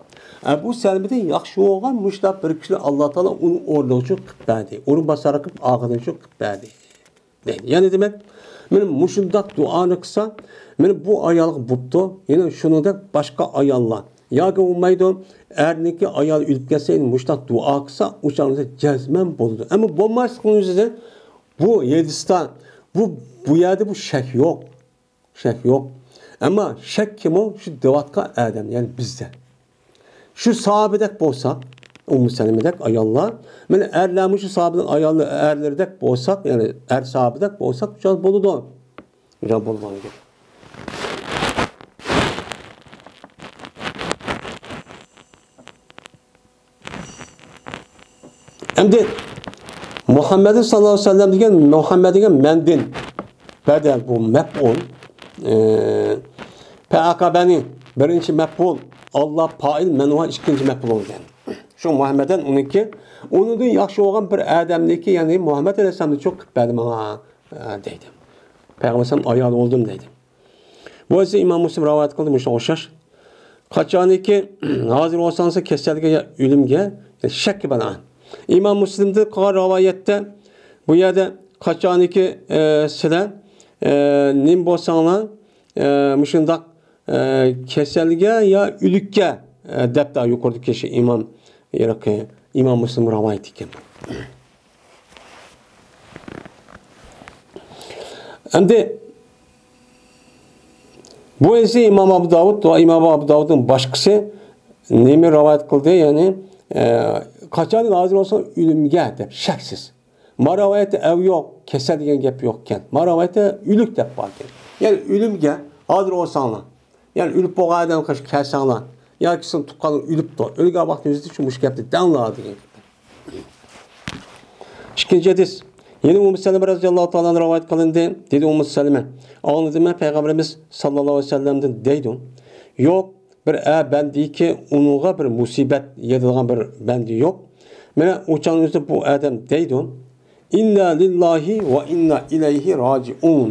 ئەبۇ سەلمىدىن ياخشى بولغان مۇشۇنداق بىر كىشىنى ئاللا تائالا ئۇنىڭ ئورنىغا شۇ قىلىپ بەردى. ئورۇنباسار قىلىپ ئاخىرىنى شۇ قىلىپ بەردى. دەيدۇ. يەنى دېمەك، مېنى مۇشۇنداق دۇئانى قىلسا، مېنى بۇ ئايالغا بوپتۇ، يەنە شۇنىڭدەك باشقا ئاياللار ياكى بولمايدۇ، ئەرنىڭكى ئايالى ئۆلۈپ كەتسە، يەنە مۇشۇنداق دۇئا قىلسا، ئۇ چاغدا جەزمەن بولىدۇ. ئەمما بولماسلىقنىڭ ئۆزىدە بۇ ھەدىستە، بۇ، بۇ يەردە بۇ شەك يوق. شەك يوق. ئەمما شەك كىمۇ؟ شۇ دەۋاتقان ئادەم، يەنى بىزدە. شۇ ساھابىدەك بولساق، ئۇممۇ سەلىمىدەك ئاياللار، مانا ئەرلەرمۇ شۇ ساھابىنىڭ ئايالى، ئەرلىرىدەك بولساق، يەنى ئەر ساھابىدەك بولساق، جان بولىدۇ. جان بولىدىغان گەپ. ئەمدى مۇھەممەدىن ساللاللاھۇ ئەلەيھى ۋەسەللەم دېگەن مۇھەممەد دېگەن مەندىن بەدەل بۇ مەپئۇل. ئى، پەئەقەبەنى بىرىنچى مەپئۇل، ئاللا پائىل، مەنھۇ ئىككىنچى مەپئۇل بولغان. شۇ مۇھەممەدەن ئۇنىڭكى، ئۇنىڭدىن ياخشى بولغان بىر ئادەمنىڭكى، يەنى مۇھەممەد ئەلەيھىسسالامنى چوقۇپ بەردى ماڭا، ئە، دەيدۇ. پەيغەمبەر ئەلەيھىسسالام ئايالى بولدۇم دەيدۇ. بۇ ھەدىسنى ئىمام مۇسلىم رىۋايەت قىلدى، مۇشۇنىڭغا ئوخشاش. قاچانكى ھازىر بولساڭلار كېسەلگە يا ئۆلۈمگە، يا شەككە بىنائەن. ئىمام مۇسلىمدىن قىلغان رىۋايەتتە بۇ يەردە قاچانكى، ئە، سىلەر، ئە، نېمە بولساڭلار، ئە، مۇشۇنداق، ئە، كېسەلگە يا ئۆلۈككە، ئە، دەپتۇ يۇقىرىدىكى شۇ ئىمام، ھېلىقى ئىمام مۇسلىم رىۋايەت ئىكەن. ئەمدى بۇ ھەدىسنى ئىمام ئابۇ داۋۇد ۋە ئىمام ئابۇ داۋۇدنىڭ باشقىسى نېمە رىۋايەت قىلدى؟ يەنى، ئە، قاچان ھازىر بولسا ئۆلۈمگە دەپ شەكسىز. ما رىۋايەتتە ئەۋ يوق، كېسەل دېگەن گەپ يوق ئىكەن. ما رىۋايەتتە ئۆلۈك دەپ بار ئىكەن. يەنى ئۆلۈمگە ھازىر بولساڭلار. يەنى ئۆلۈپ بولغان ئادەمگە قارشى كەلسەڭلار، ياكى سىزنىڭ تۇغقانلىرىڭ ئۆلۈپتۇ، ئۆلگەن ۋاقتىڭىزدا شۇ مۇشۇ گەپنى دەڭلار دېگەن گەپ. ئىككىنچى ھەدىس. يەنە ئۇممۇ سەلىمە رەزىياللاھۇ تائالا ئەنھا رىۋايەت قىلىندى. دېدى ئۇممۇ سەلىمە، ئاڭلىدىم مەن پەيغەمبىرىمىز ساللاللاھۇ ئەلەيھى ۋەسەللەمدىن دەيدۇ. يوق، بىر ئە بەندىكى ئۇنىڭغا بىر مۇسىبەت يېتىدىغان بىر بەندە يوق. مانا ئۇ چاغنىڭ ئۆزىدە بۇ ئادەم دەيدۇ. ئىننا لىللاھى ۋە ئىننا ئىلەيھى راجىئۇن.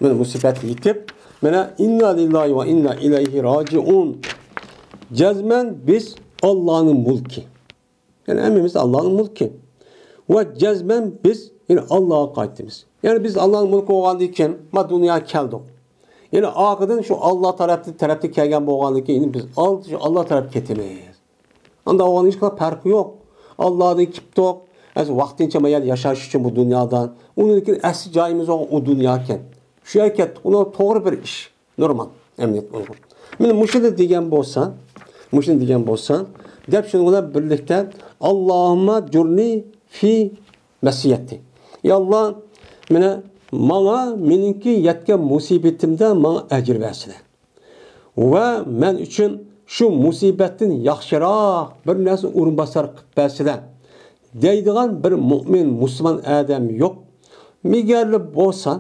مانا مۇسىبەت يېتىپ، مانا، ئىننا لىللاھى ۋە ئىننا ئىلەيھى راجىئۇن. جەزمەن بىز ئاللانىڭ مۈلكى. يەنى ھەممىمىز ئاللانىڭ مۈلكى. ۋە جەزمەن بىز يەنە ئاللاغا قايتىمىز. يەنى بىز ئاللانىڭ مۈلكى بولغاندىن كېيىن، ما دۇنياغا كەلدۇق. يەنى ئاخىرىدىن شۇ ئاللا تەرەپتىن، تەرەپتىن كەلگەن بولغاندىن كېيىن، يەنە بىز ئاللا، شۇ ئاللا تەرەپكە كېتىمىز. ئاندا ئۇنىڭ ھېچقانداق پەرقى يوق. ئاللادىن كېپتۇق. ئەز ۋاقتىنچە ما يەردە ياشاش ئۈچۈن بۇ دۇنيادا. ئۇنىڭدىن كېيىن ئەسلى جايىمىز بولغان ئۇ دۇنيا ئىكەن. شۇ يەرگە كەتتۇق. ئۇنىڭ توغرا بىر ئىش. نورمال. ئەمەلىيەت ئۇيغۇر. مانا مۇشۇنى دېگەن بولسا، مۇشۇنى دېگەن بولسا، دەپ شۇنىڭ بىلەن بىرلىكتە، ئاللاھۇمما جۇرنى فى مەسىيەتى. يا ئاللا، مانا ماڭا مېنىڭكى يەتكەن مۇسىبىتىمدە ماڭا ئەجىر بەرسىلە. ۋە مەن ئۈچۈن شۇ مۇسىبەتتىن ياخشىراق بىر نەرسە ئورۇنباسار قىلىپ بەرسىلە. دەيدىغان بىر مۆمىن، مۇسۇلمان ئادەم يوق. مېگەرلا بولسا،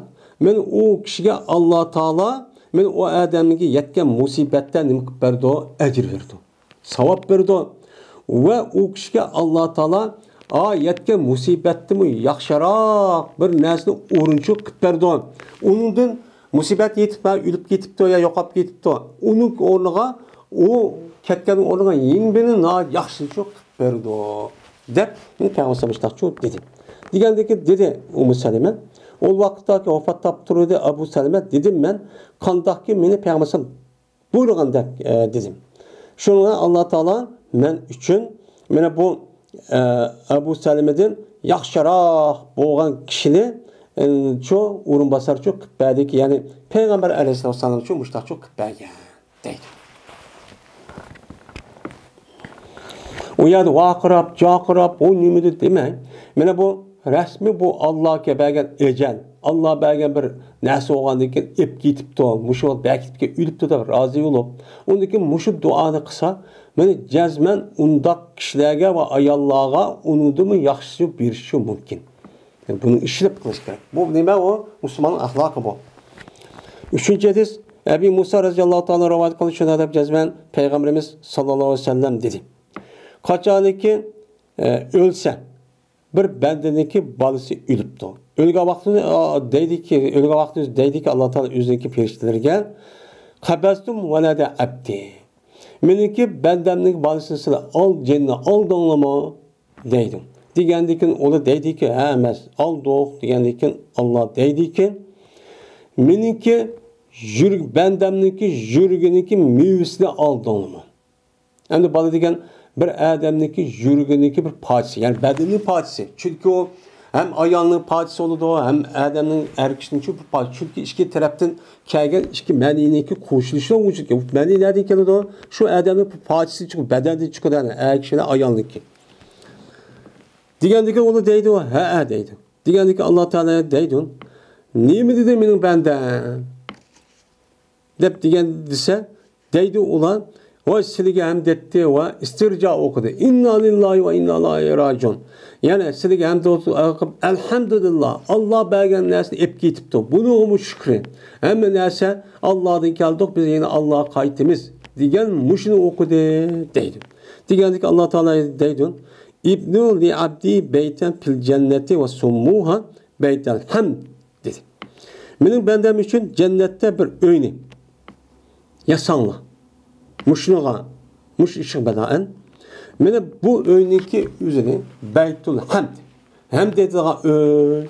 مەن ئۇ كىشىگە ئاللا تائالا، مەن ئۇ ئادەمگە يەتكەن مۇسىبەتتە نېمە قىلىپ بەردى؟ ئەجىر بەردى. ساۋاب بەردى. ۋە ئۇ كىشىگە ئاللا تائالا، ئا، يەتكەن مۇسىبەتتىمۇ ياخشىراق بىر نەرسىنى ئورۇنچۇق قىلىپ بەردى. ئۇنىڭدىن مۇسىبەت يېتىپ، ھە، ئۆلۈپ كېتىپتۇ يا يوقاپ كېتىپتۇ. ئۇنىڭ ئورنىغا، ئۇ كەتكەن ئورنىغا يېڭى بىرنى ناھايىتى ياخشىچۇ قىلىپ بەردى، دەپ پەيغەمبەر مۇشۇنداقچۇ دېدى. دېگەندىكىن دېدى ئۇممۇ سەلىمە، ئۇ ۋاقىتتاكى ۋاپات تاپتۇرۇۋىدى ئەبۇ سەلىمە، دېدىم مەن، قانداقكى مېنى پەيغەمبەر بۇيرۇغاندەك، ئە، دېدىم. شۇڭا ئاللا تائالا مەن ئۈچۈن مانا بۇ، ئە، ئەبۇ سەلىمىدىن ياخشىراق بولغان كىشىنى، ئە، شۇ ئورۇنباسارچۇ قىلىپ بەردىكى، يەنى پەيغەمبەر ئەلەيھىسسالامچۇ مۇشۇنداقچۇ قىلىپ بەرگەن، دەيدۇ. ئۇ يەردە ۋارقىراپ، جارقىراپ، ئۇ نېمىدۇ دېمەي. مانا بۇ رەسمىي بۇ ئاللاغا بەرگەن ئەجەل، ئاللا بەرگەن بىر نەرسە بولغاندىن كېيىن ئېلىپ كېتىپتۇ، مۇشۇ ۋاقىت بەرىپ كېتىپتۇ، ئۆلۈپتۇ دەپ رازى بولۇپ، ئۇندىن كېيىن مۇشۇ دۇئانى قىلسا، مانا جەزمەن ئۇنداق كىشىلەرگە ۋە ئاياللارغا ئۇنىڭدىنمۇ ياخشىسى بېرىشى مۇمكىن. يەنى بۇنى ئىشلەپ قىلىش كېرەك. بۇ نېمە ئۇ؟ مۇسۇلماننىڭ ئەخلاقى بۇ. ئۈچىنچى ھەدىس، ئەبى مۇسا رەزىياللاھۇ تائالا رىۋايەت قىلىدۇ، شۇنداق دەپ جەزمەن پەيغەمبىرىمىز ساللاللاھۇ ئەلەيھى ۋەسەللەم دېدى. قاچانكى، ئە، ئۆلسە، بىر بەندىنىڭكى بالىسى ئۆلۈپتۇ. ئۆلگەن ۋاقتىدا، ئا، دەيدىكى، ئۆلگەن ۋاقتىدا دەيدىكى، ئاللا تائالا ئۆزىنىڭكى پەرىشتىلىرىگە، «قەبەزتۇم ۋەلەدە ئەبدى.» مېنىڭكى بەندەمنىڭ بالىسىنى سىلەر ئال، جېنىنى ئالدىڭلارمۇ؟ دەيدۇ. دېگەندىكىن ئۇلار دەيدىكى، ھە، ئەمەس، ئالدۇق. دېگەندىكىن ئاللا دەيدىكى، مېنىڭكى يۈرىكى، بەندەمنىڭكى يۈرىكىنىڭكى مېۋىسىنى ئالدىڭلارمۇ؟ ئەمدى بالا دېگەن بىر ئادەمنىڭكى يۈرىكىنىڭكى بىر پارچىسى، يەنى بەدەننىڭ پارچىسى. چۈنكى ئۇ ھەم ئايالنىڭ پارچىسى بولىدۇ، ھەم ئادەمنىڭ، ئەر كىشىنىڭكى بىر پارچىسى. چۈنكى ئىككى تەرەپتىن كەلگەن ئىككى مەنىينىڭكى قوشۇلۇشىدىن ۋۇجۇدقا كېلىدۇ. مەنىي نەدىن كېلىدۇ؟ شۇ ئادەمنىڭ بىر پارچىسى چىقىدۇ، بەدەندىن چىقىدۇ، يەنى ئەر كىشىنىڭ، ئايالنىڭكى. دېگەندىكىن ئۇلار دەيدۇ، ھەئە دەيدۇ. دېگەندىكىن ئاللا تائالا دەيدۇ، نېمە دېدى مېنىڭ بەندەم؟ دەپ دېگەن دېسە، دەيدۇ ئۇلار، ۋاي سىلىگە ھەمد ئېيتتى ۋە ئىستىرجا ئوقۇدى. ئىننا لىللاھى ۋە ئىننا ئىلەيھى راجىئۇن. يەنى سىلىگە ھەمد ئوقۇپ، ئەلھەمدۇلىللا، ئاللا بەرگەن نەرسىنى ئېلىپ كېتىپتۇ. بۇنىڭغىمۇ شۈكرى. ھەممە نەرسە ئاللادىن كەلدۇق، بىز يەنە ئاللاغا قايتىمىز، دېگەن مۇشۇنى ئوقۇدى، دەيدۇ. دېگەندىكىن ئاللا تائالا دەيدۇ، ئىبنۇ لىئەبدى بەيتەن فىل جەننەتى ۋە سۇممۇھا بەيتەل ھەمد، دېدى. مېنىڭ بەندەم ئۈچۈن جەننەتتە بىر ئۆينى ياساڭلار. مۇشۇنىڭغا، مۇشۇ ئىشقا بىنائەن، مانا بۇ ئۆينىڭكى ئۆزىنى بەيتۇل ھەمد، ھەمد ئېيتىدىغان ئۆي،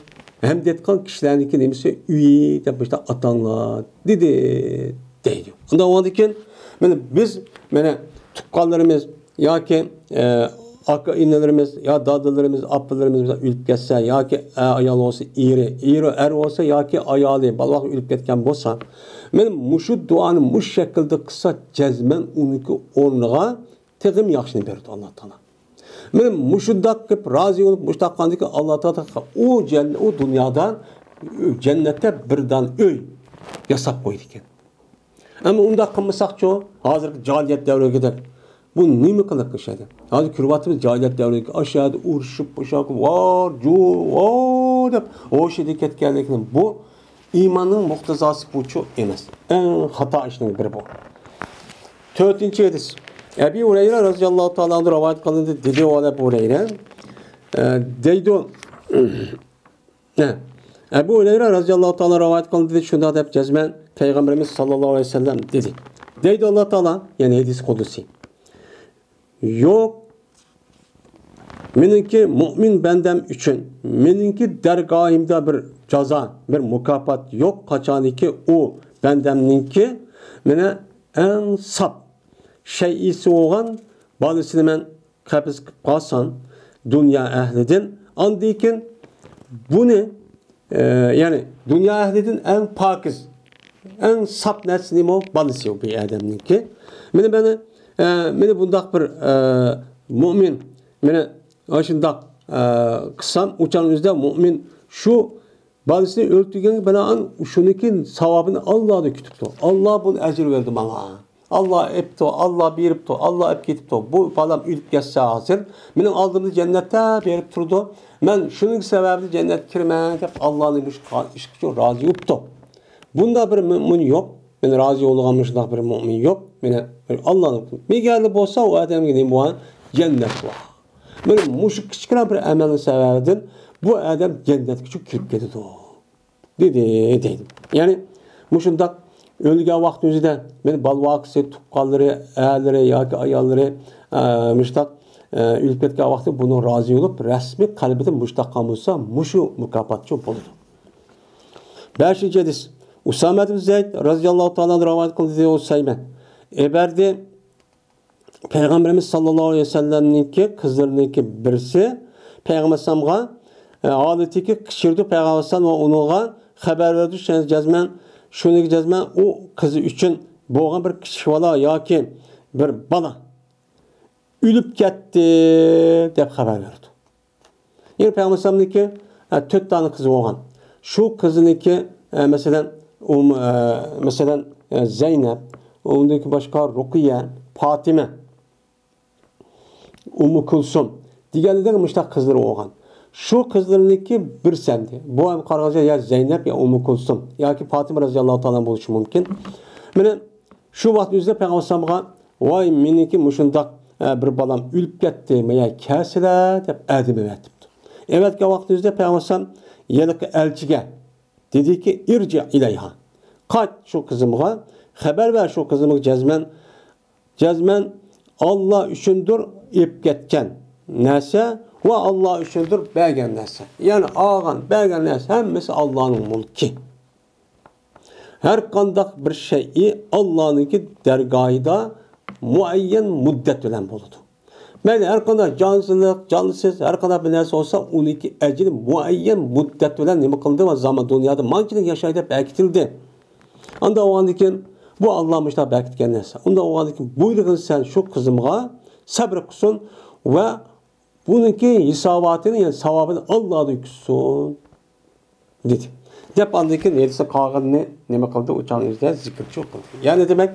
ھەمد ئېيتقان كىشىلەرنىڭكى نېمىسى، ئۆيى دەپ مۇشۇنداق ئاتاڭلار، دېدى، دەيدۇ. ئۇنداق بولغاندىكىن، مانا بىز، مانا تۇغقانلىرىمىز، ياكى، ئە، ئاكا-ئىنىلىرىمىز، يا دادىلىرىمىز، ئاپىلىرىمىز ئۆلۈپ كەتسە، ياكى ئە-، ئايال بولسا ئېرى، ئېرى، ئەر بولسا ياكى ئايالى، بالىلار ئۆلۈپ كەتكەن بولسا، مانا مۇشۇ دۇئانى مۇشۇ شەكىلدە قىلسا، جەزمەن ئۇنىڭكى ئورنىغا تېخىمۇ ياخشىنى بېرىدۇ ئاللا تائالا. مانا مۇشۇنداق قىلىپ رازى بولۇپ، مۇشۇنداق قىلغاندىكىن ئاللا تائالا ئۇ جەن-، ئۇ دۇنيادا، جەننەتتە بىر دان ئۆي ياساپ قويىدىكەن. ئەمما ئۇنداق قىلمىساقچۇ؟ ھازىرقى جاھىلىيەت دەۋرىگىدەك. بۇ نېمە قىلىق ئىش ئىدى؟ ھازىر كۆرۈۋاتىمىز جاھىلىيەت دەۋرىدىكى ئاشۇ يەردە ئۇرۇشۇپ، ئۇشاق، ۋار، جۇ، ۋار دەپ ھوشىدىن كەتكەنلىكىنى. بۇ ئىماننىڭ مۇقتىزاسى بۇچۇ ئەمەس. ئەڭ خاتا ئىشنىڭ بىرى بۇ. تۆتىنچى ھەدىس. ئەبى ھۇرەيرە رەزىياللاھۇ تائالا ئەنھۇ رىۋايەت قىلىندى، دېدى ئەبۇ ھۇرەيرە. ئە، دەيدۇ. ھە. ئەبۇ ھۇرەيرە رەزىياللاھۇ تائالا رىۋايەت قىلىندى، شۇنداق دەپ جەزمەن پەيغەمبىرىمىز ساللاللاھۇ ئەلەيھى ۋەسەللەم دېدى. دەيدۇ ئاللا تائالا، يەنى ھەدىس قۇدسىي. يوق، مېنىڭكى مۆمىن بەندەم ئۈچۈن مېنىڭكى دەرگاھىمدا بىر جازا، بىر مۇكاپات يوق، قاچانكى ئۇ بەندەمنىڭكى مېنى ئەڭ ساپ شەيئىسى بولغان بالىسىنى مەن قەبز قىلىپ قالسام دۇنيا ئەھلىدىن، ئاندىن كېيىن بۇنى، ئە، يەنى دۇنيا ئەھلىدىن ئەڭ پاكىز، ئەڭ ساپ نەرسە نېمە؟ بالىسى بۇ ئادەمنىڭكى. مانا، مانا، ئە، مانا بۇنداق بىر، ئە، مۆمىن، مانا ئاشۇنداق، ئە، قىلسام، ئۇچان ئۆزىدە مۆمىن شۇ بالىسىنى ئۆلتۈرگەنگە بىنائەن شۇنىڭكى ساۋابىنى ئاللادىن كۈتۈپتۇ. ئاللا بۇنى ئەجىر بەردى ماڭا. ئاللا ئېپتۇ، ئاللا بېرىپتۇ، ئاللا ئېپ كېتىپتۇ. بۇ بالام ئۆلۈپ كەتسە ھازىر، مېنىڭ ئالدىمدا جەننەتتە بېرىپ تۇرىدۇ. مەن شۇنىڭ سەۋەبىدىن جەننەتكە كىرىمەن دەپ ئاللانى مۇشۇ ئىشقا رازى بوپتۇ. بۇنداق بىر مۆمىن يوق. مېنى رازى بولغان مۇشۇنداق بىر مۆمىن يوق. مېنى ئاللانىڭ، مېگەر بولسا ئۇ ئادەمگە نېمە بار؟ جەننەت بار. مانا مۇشۇ كىچىككىنە بىر ئەمەلنىڭ سەۋەبىدىن بۇ ئادەم جەننەتكە كىرىپ كېتىدۇ. دېدى، دەيدۇ. يەنى مۇشۇنداق ئۆلگەن ۋاقتى ئۆزىدە مېنى بالىۋاكىسى، تۇغقانلىرى، ئەرلىرى ياكى ئاياللىرى، ئە، مۇشۇنداق، ئە، ئۆلۈپ كەتكەن ۋاقتى بۇنىڭغا رازى بولۇپ، رەسمىي قەلبىدىن مۇشۇنداق قىلغان بولسا، مۇشۇ مۇكاپاتچۇ بولىدۇ. بەشىنچى ھەدىس. ئۇسامە ئىبن زەيد رەزىياللاھۇ تائالا ئەنھۇ رىۋايەت قىلدى، دېدى، ئۇسەيمە ئەبەردى. پەيغەمبىرىمىز ساللاللاھۇ ئەلەيھى ۋەسەللەمنىڭكى قىزلىرىنىڭكى بىرسى پەيغەمبەر ئەلەيھىسسالامغا، ئە، ھالىتىكى قىچىردى پەيغەمبەر ئەلەيھىسسالام ۋە ئۇنىڭغا خەۋەر بەردى، شۇنى جەزمەن، شۇنىڭكى جەزمەن ئۇ قىزى ئۈچۈن بولغان بىر كىچىك بالا ياكى بىر بالا ئۆلۈپ كەتتى دەپ خەۋەر بەردى. يەنى پەيغەمبەر ئەلەيھىسسالامنىڭكى، ئە، تۆت دانە قىزى بولغان. شۇ قىزىنىڭكى، ئە، مەسىلەن، ئۇم-، ئە، مەسىلەن، ئە، زەينەپ، ئۇندىن باشقا رۇقىيە، پاتىمە، ئۇممۇ كۇلسۇم دېگەندەك مۇشۇنداق قىزلىرى بولغان. شۇ قىزلىرىنىڭكى بىرسى ئەمدى. بۇ ھەم قارىغانچە يا زەينەپ، يا ئۇممۇ كۇلسۇم ياكى پاتىمە رەزىياللاھۇ تائالا بولۇشى مۇمكىن. مانا شۇ ۋاقىت ئۆزىدە پەيغەمبەر ئەلەيھىسسالامغا، ۋاي، مېنىڭكى مۇشۇنداق، ئە، بىر بالام ئۆلۈپ كەتتى، مايا كەلسىلە دەپ ئادەم ئەۋەتىپتۇ. ئەۋەتكەن ۋاقىت ئۆزىدە پەيغەمبەر ئەلەيھىسسالام ھېلىقى ئەلچىگە دېدىكى، ئىرجىئ ئىلەيھا. قايت شۇ قىزىمغا، خەۋەر بەر شۇ قىزىمغا جەزمەن، جەزمەن ئاللا ئۈچۈندۇر ئېپ كەتكەن نەرسە ۋە ئاللا ئۈچۈندۇر بەرگەن نەرسە. يەنى ئالغان، بەرگەن نەرسە ھەممىسى ئاللانىڭ مۈلكى. ھەر قانداق بىر شەيئى ئاللانىڭكى دەرگاھىدا مۇئەييەن مۇددەت بىلەن بولىدۇ. مەيلى ھەر قانداق جانسىزلىق، جانسىز، ھەر قانداق بىر نەرسە بولسا، ئۇنىڭكى ئەجىلى مۇئەييەن مۇددەت بىلەن نېمە قىلىندى ۋە زامان دۇنيادا مانچىلىك ياشاي دەپ بەكىتىلدى. ئانداق بولغاندىن كېيىن بۇ ئاللا مۇشۇنداق بەكىتكەن نەرسە. ئۇنداق بولغاندىن كېيىن بۇيرۇغىن سەن شۇ قىزىمغا سەبرى قىلسۇن ۋە بۇنىڭكى ھېساباتىنى، يەنى ساۋابىنى ئاللادىن كۈتسۇن، دېدى. دەپ ئاندىن كېيىن ھەدىسنىڭ قالغىنىنى نېمە قىلدى؟ ئۇ چاغنىڭ ئۆزىدە زىكىرچۇ قىلدى. يەنى دېمەك،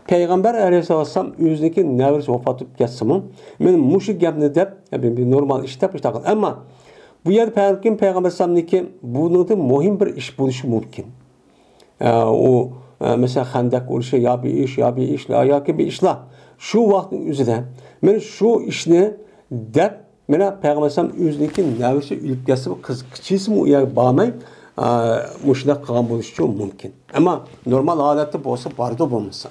پەيغەمبەر ئەلەيھىسسالام ئۆزىنىڭكى نەۋرىسى ۋاپات بولۇپ كەتسىمۇ، مېنىڭ مۇشۇ گەپنى دەپ، بىر، بىر نورمال ئىش دەپ ئىش قىلغان. ئەمما بۇ يەردە بەلكىم پەيغەمبەر ئەلەيھىسسالامنىڭكى بۇنىڭدىن مۇھىم بىر ئىش بولۇشى مۇمكىن. ئە، ئۇ، ئە، مەسىلەن، خەندەك ئۇرۇشى يا بىر ئىش، يا بىر ئىشلار، ياكى بىر ئىشلار. شۇ ۋاقىتنىڭ ئۆزىدە مەن شۇ ئىشنى دەپ، مانا پەيغەمبەر ئەلەيھىسسالام ئۆزىنىڭكى نەۋرىسى ئۆلۈپ كەتسىمۇ، قىز كىچىسىمۇ ئۇ يەرگە بارماي، ئە، مۇشۇنداق قىلغان بولۇشى مۇمكىن. ئەمما نورمال ھالەتتە بولسا بارىدۇ بولمىسا.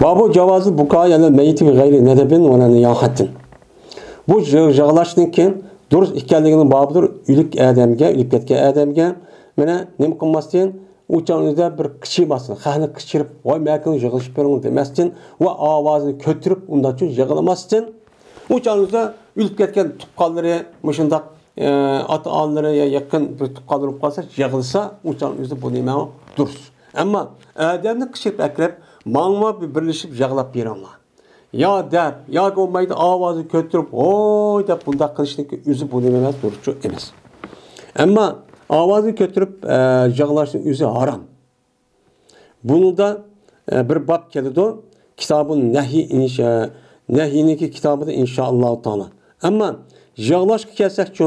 بابۇ جاۋازى بۇكائى ئەلەل مەييىتى بىغەيرى نەدەبىن ۋەلا نىياھەتىن. بۇ يىغ-، يىغلاشنىڭكى دۇرۇس ئىكەنلىكىنىڭ بابىدۇر، ئۆلۈك ئادەمگە، ئۆلۈپ كەتكەن ئادەمگە، مانا، نېمە قىلماستىن، ئۇ چاغنىڭدا بىر قىچىرماستىن، خەقنى قىچىرىپ، ۋاي، مەكىنى يىغلىشىپ بېرىڭ دېمەستىن ۋە ئاۋازىنى كۆتۈرۈپ، ئۇنداق يىغلىماستىن، ئۇ چاغنىڭدا ئۆلۈپ كەتكەن تۇغقانلىرى، مۇشۇنداق، ئە، ئاتا-ئانىلىرى يا يېقىن بىر تۇغقانلىرى بولۇپ قالسا، يىغلىسا، ئۇ چاغنىڭ ئۆزىدە بۇ نېمە دۇرۇس. ئەمما ئادەمنى قىچىرىپ ئەكىرىپ، ماڭىمۇ بىر بىرلىشىپ يىغلاپ بېرىڭلار. يا دەپ، ياكى بولمايدۇ، ئاۋازىنى كۆتۈرۈپ، ھوي دەپ بۇنداق قىلىشنىڭكى ئۆزى بۇ نېمە ئەمەس، دۇرۇسچۇ ئەمەس. ئەمما ئاۋازىنى كۆتۈرۈپ، ئە، يىغلاشنىڭ ئۆزى ھارام. بۇنىڭدا، ئە، بىر باب كېلىدۇ. كىتابۇن نەھي ئىنشا-، نەھينىڭكى كىتابىدا ئىنشائاللاھۇ تائالا. ئەمما يىغلاشقا كەلسەكچۇ،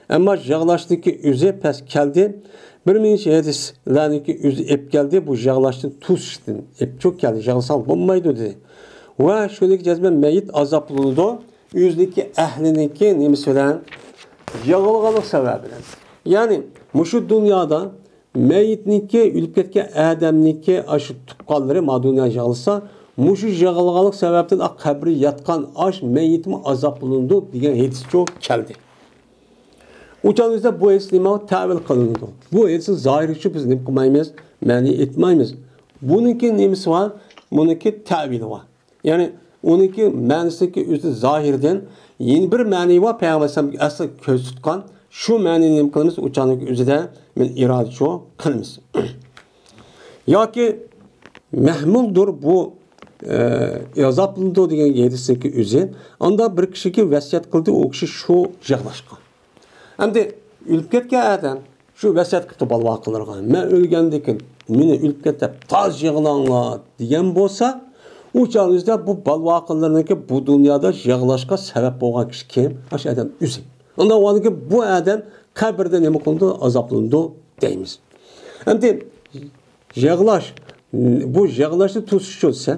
ئەمما يىغلاشنىڭكى ئۆزى پەس كەلدى. بىر نەچچە ھەدىسلەرنىڭكى ئۆزى ئېپ كەلدى. بۇ يىغلاشتىن توسۇشتىن ئېپچۇ كەلدى. يىغلىساڭ بولمايدۇ دېدى. ۋە شۇنىڭكى جەزمەن مەييىت ئازابلىنىدۇ. ئۆزىنىڭكى ئەھلىنىڭكى نېمىسى بىلەن؟ يىغلىغانلىق سەۋەبى بىلەن. يەنى مۇشۇ دۇنيادا مەييىتنىڭكى، ئۆلۈپ كەتكەن ئادەمنىڭكى ئاشۇ تۇغقانلىرى ما دۇنيا يىغلىسا، مۇشۇ يىغلىغانلىق سەۋەبتىن ئا قەبرە ياتقان ئاش مەييىتمۇ ئازابلىنىدۇ دېگەن ھەدىسچۇ كەلدى. ئۇ چاغدا بىزدە بۇ ھەدىس نېمە؟ تەۋىل قىلىنىدۇ. بۇ ھەدىسنىڭ زاھىرىچۇ بىز نېمە قىلمايمىز؟ مەنىي ئېيتمايمىز. بۇنىڭكى نېمىسى بار؟ بۇنىڭكى تەۋىلى بار. يەنى ئۇنىڭكى مەنىسىدىكى ئۆزى زاھىردىن يەنە بىر مەنىي بار، پەيغەمبەر ئەلەيھىسسالام ئەسلى كۆزدە تۇتقان شۇ مەنىنى نېمە قىلىمىز؟ ئۇ چاغنىڭ ئۆزىدە مەن ئىرادىچۇ قىلىمىز. ياكى مەھمۇلدۇر بۇ ئە، ئازابلىنىدۇ دېگەن ھەدىسنىڭكى ئۆزى. ئاندا بىر كىشىگە ۋەسىيەت قىلدى، ئۇ كىشى شۇ يىغلاشقا. ئەمدى ئۆلۈپ كەتكەن ئادەم شۇ ۋەسىيەت قىپتۇ بالىۋاقىلىرىغا، مەن ئۆلگەندىن كېيىن مېنى ئۆلۈپ كەت دەپ تاز يىغلاڭلار دېگەن بولسا، ئۇ چاغنىڭىزدا بۇ بالىۋاقىلىرىنىڭكى بۇ دۇنيادا يىغلاشقا سەۋەب بولغان كىشى كىم؟ ئاشۇ ئادەم ئۆزى. ئۇنداق بولغاندىكىن بۇ ئادەم قەبرىدە نېمە قىلىدۇ؟ ئازابلىنىدۇ دەيمىز. ئەمدى يىغلاش، بۇ يىغلاشنى توسۇش ئۈچۈن دېسە،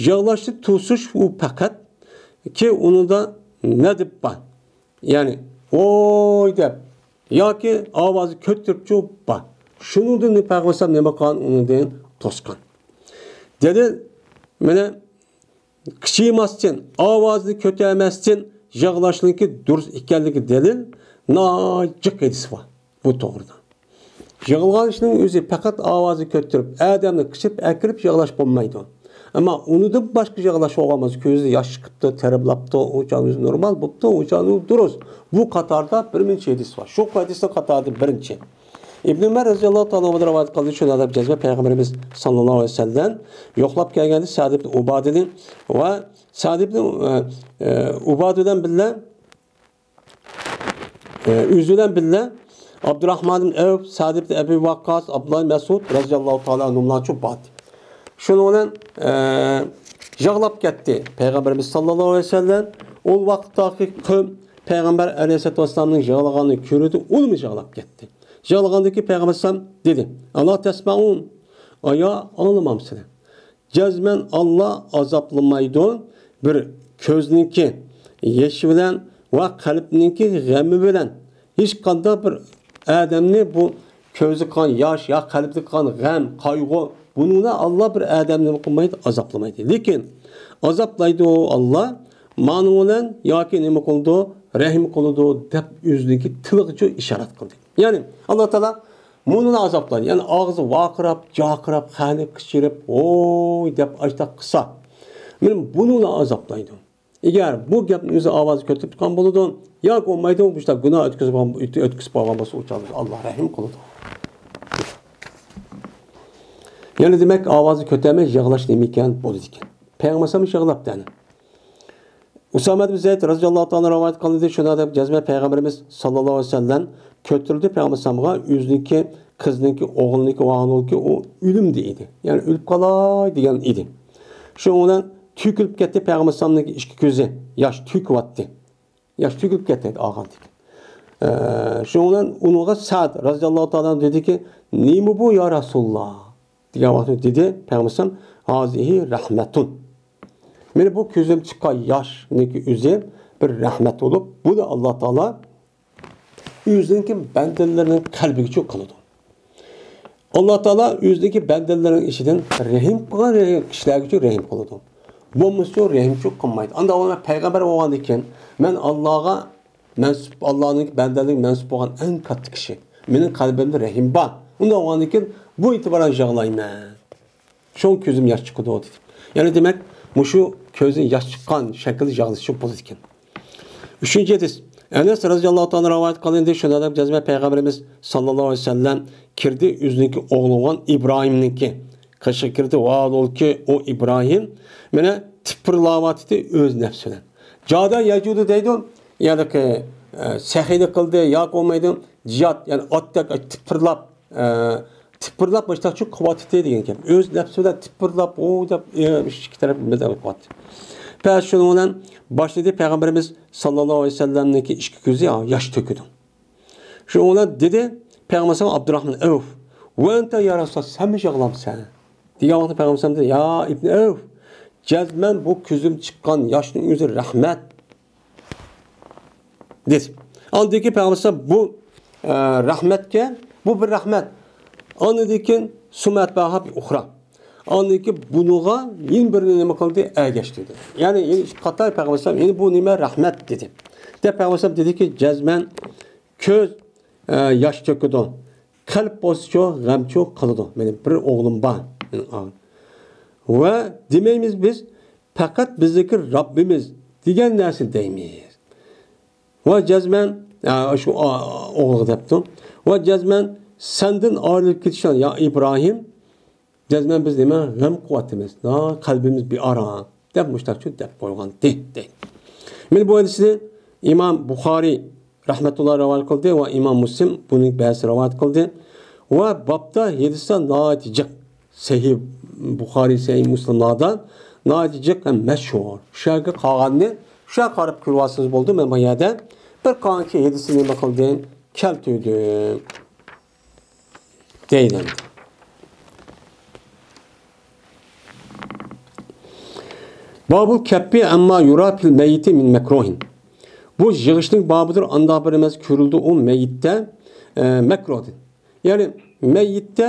يىغلاشنى توسۇش ئۇ پەقەتكى ئۇنىڭدا نەدىپ بار. يەنى ۋوي دەپ ياكى ئاۋازى كۆتۈرۈپچۇ بار. شۇنىڭدىن پەيغەمبەر نېمە قىلغان؟ ئۇنىڭدىن توسقان. دەلىل، مانا قىچىماستىن، ئاۋازىنى كۆتەرمەستىن يىغلاشنىڭكى دۇرۇس ئىكەنلىكى دەلىل، ناجىق ھەدىس بار بۇ توغرىدا. يىغلىغان ئىشنىڭ ئۆزى پەقەت ئاۋازى كۆتۈرۈپ، ئادەمنى قىچىرىپ ئەكىرىپ يىغلاش بولمايدۇ. ئەمما ئۇنىڭدىن باشقا يىغلاش بولغان بولسا، كۆزىدە ياش چىقىپتۇ، تېرىلىپتۇ، ئۇ چاغ ئۆزى نورمال بوپتۇ، ئۇ چاغ دۇرۇس. بۇ قاتاردا بىر نەچچە ھەدىس بار. شۇ ھەدىسنىڭ قاتارىدا بىرىنچى. ئىبن ئۆمەر رەزىياللاھۇ تائالا ئانھۇدىن رىۋايەت قىلدى، شۇنداق دەپ جەزمە پەيغەمبىرىمىز ساللاللاھۇ ئەلەيھى ۋەسەللەم يوقلاپ كەلگەندە سەئد ئىبن ئۇبادىنى ۋە سەئد ئىبن، ئە، ئە، ئۇبادە بىلەن بىللە، ئە، ئۆزى بىلەن بىللە ئابدۇراھمان ئىبن ئەۋف، سەئد ئىبن ئەبى ۋەققاس، ئابدۇللا ئىبن مەسئۇد رەزىياللاھۇ تائالا ئەنھۇملارچۇ باردى. شۇنىڭ بىلەن، ئە، يىغلاپ كەتتى پەيغەمبىرىمىز ساللاللاھۇ ئەلەيھى ۋەسەللەم. ئۇ ۋاقىتتاكى قوم پەيغەمبەر ئەلەيھىسسالاتۇ ۋەسسالامنىڭ يىغلىغانىنى كۆرۈپ ئۇمۇ يىغلاپ كەتتى. يىغلىغاندىكى پەيغەمبەر ئەلەيھىسسالام دېدى: «ئەلا تەسمەئۇن؟ ئايا، ئاڭلىمامسىلەر؟ جەزمەن ئاللا ئازابلىمايدۇ بىر كۆزنىڭكى يېشى بىلەن ۋە قەلبنىڭكى غېمى بىلەن. ھېچقانداق بىر ئادەمنى بۇ كۆزدە قىلغان ياش يا قەلبىدە قىلغان غەم، قايغۇ، بۇنىڭ بىلەن ئاللا بىر ئادەمنى نېمە قىلمايدۇ؟ ئازابلىمايدۇ. لېكىن ئازابلايدۇ ئاللا مانىڭ بىلەن ياكى نېمە قىلىدۇ؟ رەھىم قىلىدۇ» دەپ ئۆزىنىڭكى تىلىغىچۇ ئىشارەت قىلدى. يەنى ئاللا تائالا مۇنۇنى ئازابلايدۇ. يەنى ئاغزى ۋارقىراپ، جارقىراپ، خەنە قىچىرىپ، ۋوي دەپ ئاشتاق قىلسا، مانا بۇنىلا ئازابلايدۇ. ئەگەر بۇ گەپنى ئۆزى ئاۋازى كۆتۈرۈپ چىققان بولىدۇ، ياكى بولمايدۇ، مۇشۇنداق گۇناھ ئۆتكۈزۈپ، ئۆتكۈزۈپ قالغان بولسا، ئۇ چاغدا ئاللا رەھىم قىلىدۇ. يەنى دېمەك، ئاۋازى كۆتەرمەي يىغلاش نېمە ئىكەن؟ بولىدىكەن. پەيغەمبەر ئەلەيھىسسالام يىغلاپتۇ يەنى. ئۇسامە ئىبن زەيد رەزىياللاھۇ تائالا رىۋايەت قىلىندى، شۇنداق دەپ جەزمە پەيغەمبىرىمىز ساللاللاھۇ ئەلەيھى ۋەسەللەم كۆتۈرۈلدى پەيغەمبەر ئەلەيھىسسالامغا ئۆزىنىڭكى قىزىنىڭكى ئوغلىنىڭكى ۋاھالۇلكى ئۇ ئۆلۈمدە ئىدى. يەنى ئۆلۈپ قالاي دېگەن ئىدى. شۇنىڭ بىلەن تۆكۈلۈپ كەتتى پەيغەمبەر ئەلەيھىسسالامنىڭكى ئىككى كۆزى، ياش تۆكۈۋاتتى. ياش تۆكۈلۈپ كەتتى ئاغاندىكى. ئە، شۇنىڭ بىلەن ئۇنىڭغا سەئد رەزىياللاھۇ تائالا دېدىكى، نېمە بۇ يا رەسۇلاللا؟ دېگەن ۋاقىتتا دېدى پەيغەمبەر ئەلەيھىسسالام، ھازىھى رەھمەتۇن. مانا بۇ كۆزۈم چىققان ياشنىڭكى ئۆزى بىر رەھمەت بولۇپ، بۇنى ئاللا تائالا ئۆزىنىڭكى بەندىلىرىنىڭ قەلبىگىچۇ قىلىدۇ. ئاللا تائالا ئۆزىنىڭكى بەندىلىرىنىڭ ئىچىدىن رەھىم قىلغان رەھىم، كىشىلەرگىچۇ رەھىم قىلىدۇ. بولمىسىچۇ رەھىمچۇ قىلمايدۇ. ئاندا ئۇلار پەيغەمبەر بولغاندىن كېيىن، مەن ئاللاغا مەنسۇپ، ئاللانىڭ بەندىلىرىگە مەنسۇپ بولغان ئەڭ كاتتا كىشى. مېنىڭ قەلبىمدە رەھىم بار. ئۇنداق بولغاندىن كېيىن بۇ ئېتىبارەن يىغلايمەن. شۇڭا كۆزۈم ياش چىقىدۇ، دېدى. يەنى دېمەك، مۇشۇ كۆزدىن ياش چىققان شەكىلدە يىغلىشىپ بولىدىكەن. ئۈچىنچى ھەدىس. ئەنەس رەزىياللاھۇ تائالا رىۋايەت قىلىندى، شۇنداق دەپ جەزمە پەيغەمبىرىمىز ساللاللاھۇ ئەلەيھى ۋەسەللەم كىردى، ئۆزىنىڭكى ئوغلى بولغان ئىبراھىمنىڭكى قېشىغا كىردى. ۋاھالۇلكى ئۇ ئىبراھىم مانا تىپىرلاۋاتىدۇ ئۆز نەپسى بىلەن. جادا يەجۇدۇ دەيدۇ، يەنى، ئە، سەخىيلىك قىلدى ياكى بولمايدۇ، جىياد، يەنى ئاتتەك تىپىرلاپ، ئە، تىپىرلاپ مۇشتاقچۇ قىلىۋاتىدۇ دېگەن گەپ. ئۆز نەپسى بىلەن تىپىرلاپ، ئۇ دەپ، ئە، ئىككى تەرەپ بىردەم قىلىۋاتىدۇ. پەس شۇنىڭ بىلەن باشلىدى پەيغەمبىرىمىز ساللاللاھۇ ئەلەيھى ۋەسەللەمنىڭكى ئىككى كۆزى ياش تۆكىدۇ. شۇنىڭ بىلەن دېدى پەيغەمبەر ئابدۇراھمان ئەۋف، ۋە ئەنتە يا رەسۇلاللا، سەنمۇ يىغلامسەن؟ دېگەن ۋاقىتتا پەيغەمبەر دېدى، يا ئىبنى ئەۋف، جەزمەن بۇ كۆزۈم چىققان ياشنىڭ ئۆزى رەھمەت. دېدى. ئاندىن كېيىن پەيغەمبەر بۇ، ئە، رەھمەتكە، بۇ بىر رەھمەت. ئاندىن كېيىن سۇممە ئەتبەئەھا بى ئۇخرا. ئاندىن كېيىن بۇنىڭغا يەنە بىرنى نېمە قىلدى؟ ئەگەشتۈردى. يەنى يەنە ئىككى قاتار پەيغەمبەر ئەلەيھىسسالام، يەنە بۇ نېمە؟ رەھمەت دېدى. دەپ پەيغەمبەر ئەلەيھىسسالام دېدىكى، جەزمەن كۆز، ئە، ياش تۆكىدۇ. قەلب بولسىچۇ، غەمچۇ قىلىدۇ. مېنىڭ بىر ئوغلۇم بار. ۋە دېمەيمىز بىز، پەقەت بىزنىڭكى رەببىمىز دېگەن نەرسىنى دەيمىز. ۋە جەزمەن، ئە، شۇ، ئا، ئوغلىغا دەپتۇ. ۋە جەزمەن سەندىن ئايرىلىپ كېتىشىڭ، يا ئىبراھىم، جەزمەن بىز نېمە؟ غەم قىلىۋاتىمىز. نا، قەلبىمىز بىئارام، دەپ مۇشتاق شۇ دەپ قويغانتى، دەيدۇ. مانا بۇ ھەدىسنى ئىمام بۇخارىي رەھمەتۇللا رىۋايەت قىلدى ۋە ئىمام مۇسلىم بۇنى بەزى رىۋايەت قىلدى. ۋە بابتا ھەدىسلەر ناھايىتى جىق. سەھىھ بۇخارىي، سەھىھ مۇسلىملاردا ناھايىتى جىق ھەم مەشھۇر. شۇ يەرگە قالغاننى شۇ يەرگە قاراپ كۆرۈۋالسىڭىز بولدى. مەن بۇ يەردە بىر قانچە ھەدىسنى نېمە قىلدىم؟ كەلتۈردۈم. دەيدۇ. بابۇل كەپپى ئەمما يۇرا پىل مەييىتى مىن مەكروھىن. بۇ يىغىشنىڭ بابىدۇر، ئانداق بىر نەرسە كۆرۈلدى ئۇ مەييىتتە، ئە، مەكروھتىن. يەنى مەييىتتە،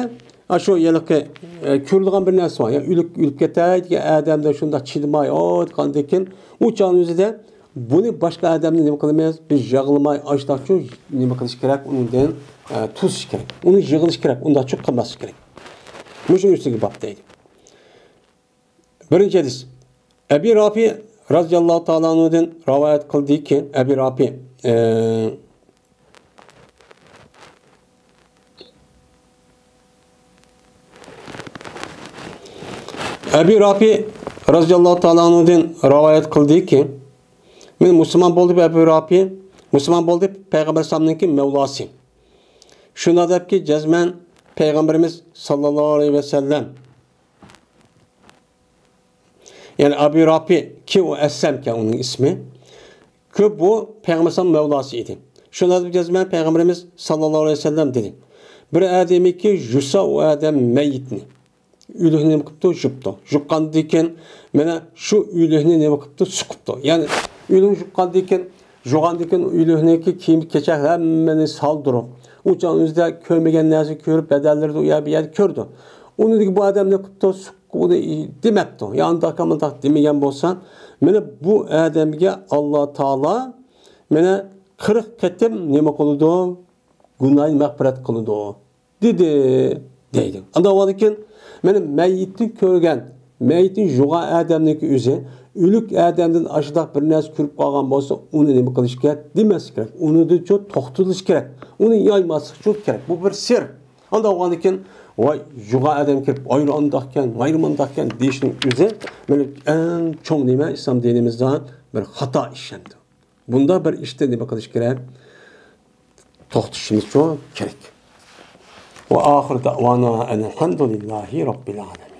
ئاشۇ ھېلىقى، ئە، كۆرۈلىدىغان بىر نەرسە بار. يەنى ئۆلۈپ، ئۆلۈپ كېتەي دېگەن ئادەمدە شۇنداق چىدىماي، ئو، دېگەندىن كېيىن ئۇ چاغنىڭ ئۆزىدە بۇنى باشقا ئادەمنى نېمە قىلىمىز؟ بىز يىغلىماي، ئاشتاقچۇ نېمە قىلىش كېرەك؟ ئۇنىڭدىن، ئە، توسۇش كېرەك. ئۇنى يىغلىش كېرەك، ئۇنداقچۇ قىلماسلىق كېرەك. مۇشۇنىڭ ئۈستىگە باب دەيدۇ. بىرىنچى ھەدىس. ئەبى رافى رازىياللاھۇ تائالا ئەنھۇدىن رىۋايەت قىلدىكى، ئەبى رافى، ئە، ئەبى رافى رازىياللاھۇ تائالا ئەنھۇدىن رىۋايەت قىلدىكى، مەن مۇسۇلمان بولدى ئەبى رافى، مۇسۇلمان بولدى پەيغەمبەر ئەلەيھىسسالامنىڭكى مەۋلاسى. شۇنداق دەپكى، جەزمەن پەيغەمبىرىمىز ساللاللاھۇ ئەلەيھى ۋەسەللەم، يەنى ئەبى رافى كى، ئۇ ئەسلەمكەن ئۇنىڭ ئىسمى. كۆپ بۇ پەيغەمبەر ئەلەيھىسسالام مەۋلاسى ئىدى. شۇنداق دەپ جەزمەن پەيغەمبىرىمىز ساللاللاھۇ ئەلەيھى ۋەسەللەم دېدى. بىر ئادەمكى يۇسا ئۇ ئادەم مەييىتنى. ئۆلۈكنى نېمە قىپتۇ؟ يۇپتۇ. يۇققاندىن كېيىن، مانا شۇ ئۆلۈكنى نېمە قىپتۇ؟ سۇقۇپتۇ. يەنى ئۆلۈك يۇققاندىن كېيىن، يۇغاندىن كېيىن ئۆلۈكنىڭكى كىيىم-كېچەك ھەممىنى سالدۇرۇپ، ئۇ چاغ ئۆزىدە كۆرمىگەن نەرسە كۆرۈپ، بەدەنلىرىدە ئۇ يەر بۇ يەردە كۆردى. ئۇنى دېگەن بۇ ئادەم نېمە قىپتۇ؟ سۇق-، ئۇنى دېمەپتۇ. يا ئانداق، مۇنداق دېمىگەن بولسا، مانا بۇ ئادەمگە ئاللا تائالا مانا قىرىق قېتىم نېمە قىلىدۇ؟ گۇناھىنى مەغپىرەت قىلىدۇ. دېدى، دەيدۇ. ئانداق بولغاندىكىن، مانا مەييىتنى كۆرگەن، مەييىتنى يۇغان ئادەمنىڭكى ئۆزى ئۆلۈك ئادەمدىن ئاشۇنداق بىر نەرسە كۆرۈپ قالغان بولسا، ئۇنى نېمە قىلىش كېرەك؟ دېمەسلىك كېرەك. ئۇنىڭدىن چوڭ توختىلىش كېرەك. ئۇنى يايماسلىق چوڭ كېرەك. بۇ بىر سىر. ئانداق بولغاندىكىن، ۋاي، يۇغان ئادەم كېلىپ، ئايرى ئانداقكەن، غەيرى مۇنداقكەن دېيىشنىڭ ئۆزى، مانا ئەڭ چوڭ نېمە ئىسلام دىنىمىزدا بىر خاتا ئىش ئەمدى. بۇنداق بىر ئىشتا نېمە قىلىش كېرەك؟ توختىشىمىز كېرەك. وآخر دعوانا أن الحمد لله رب العالمين.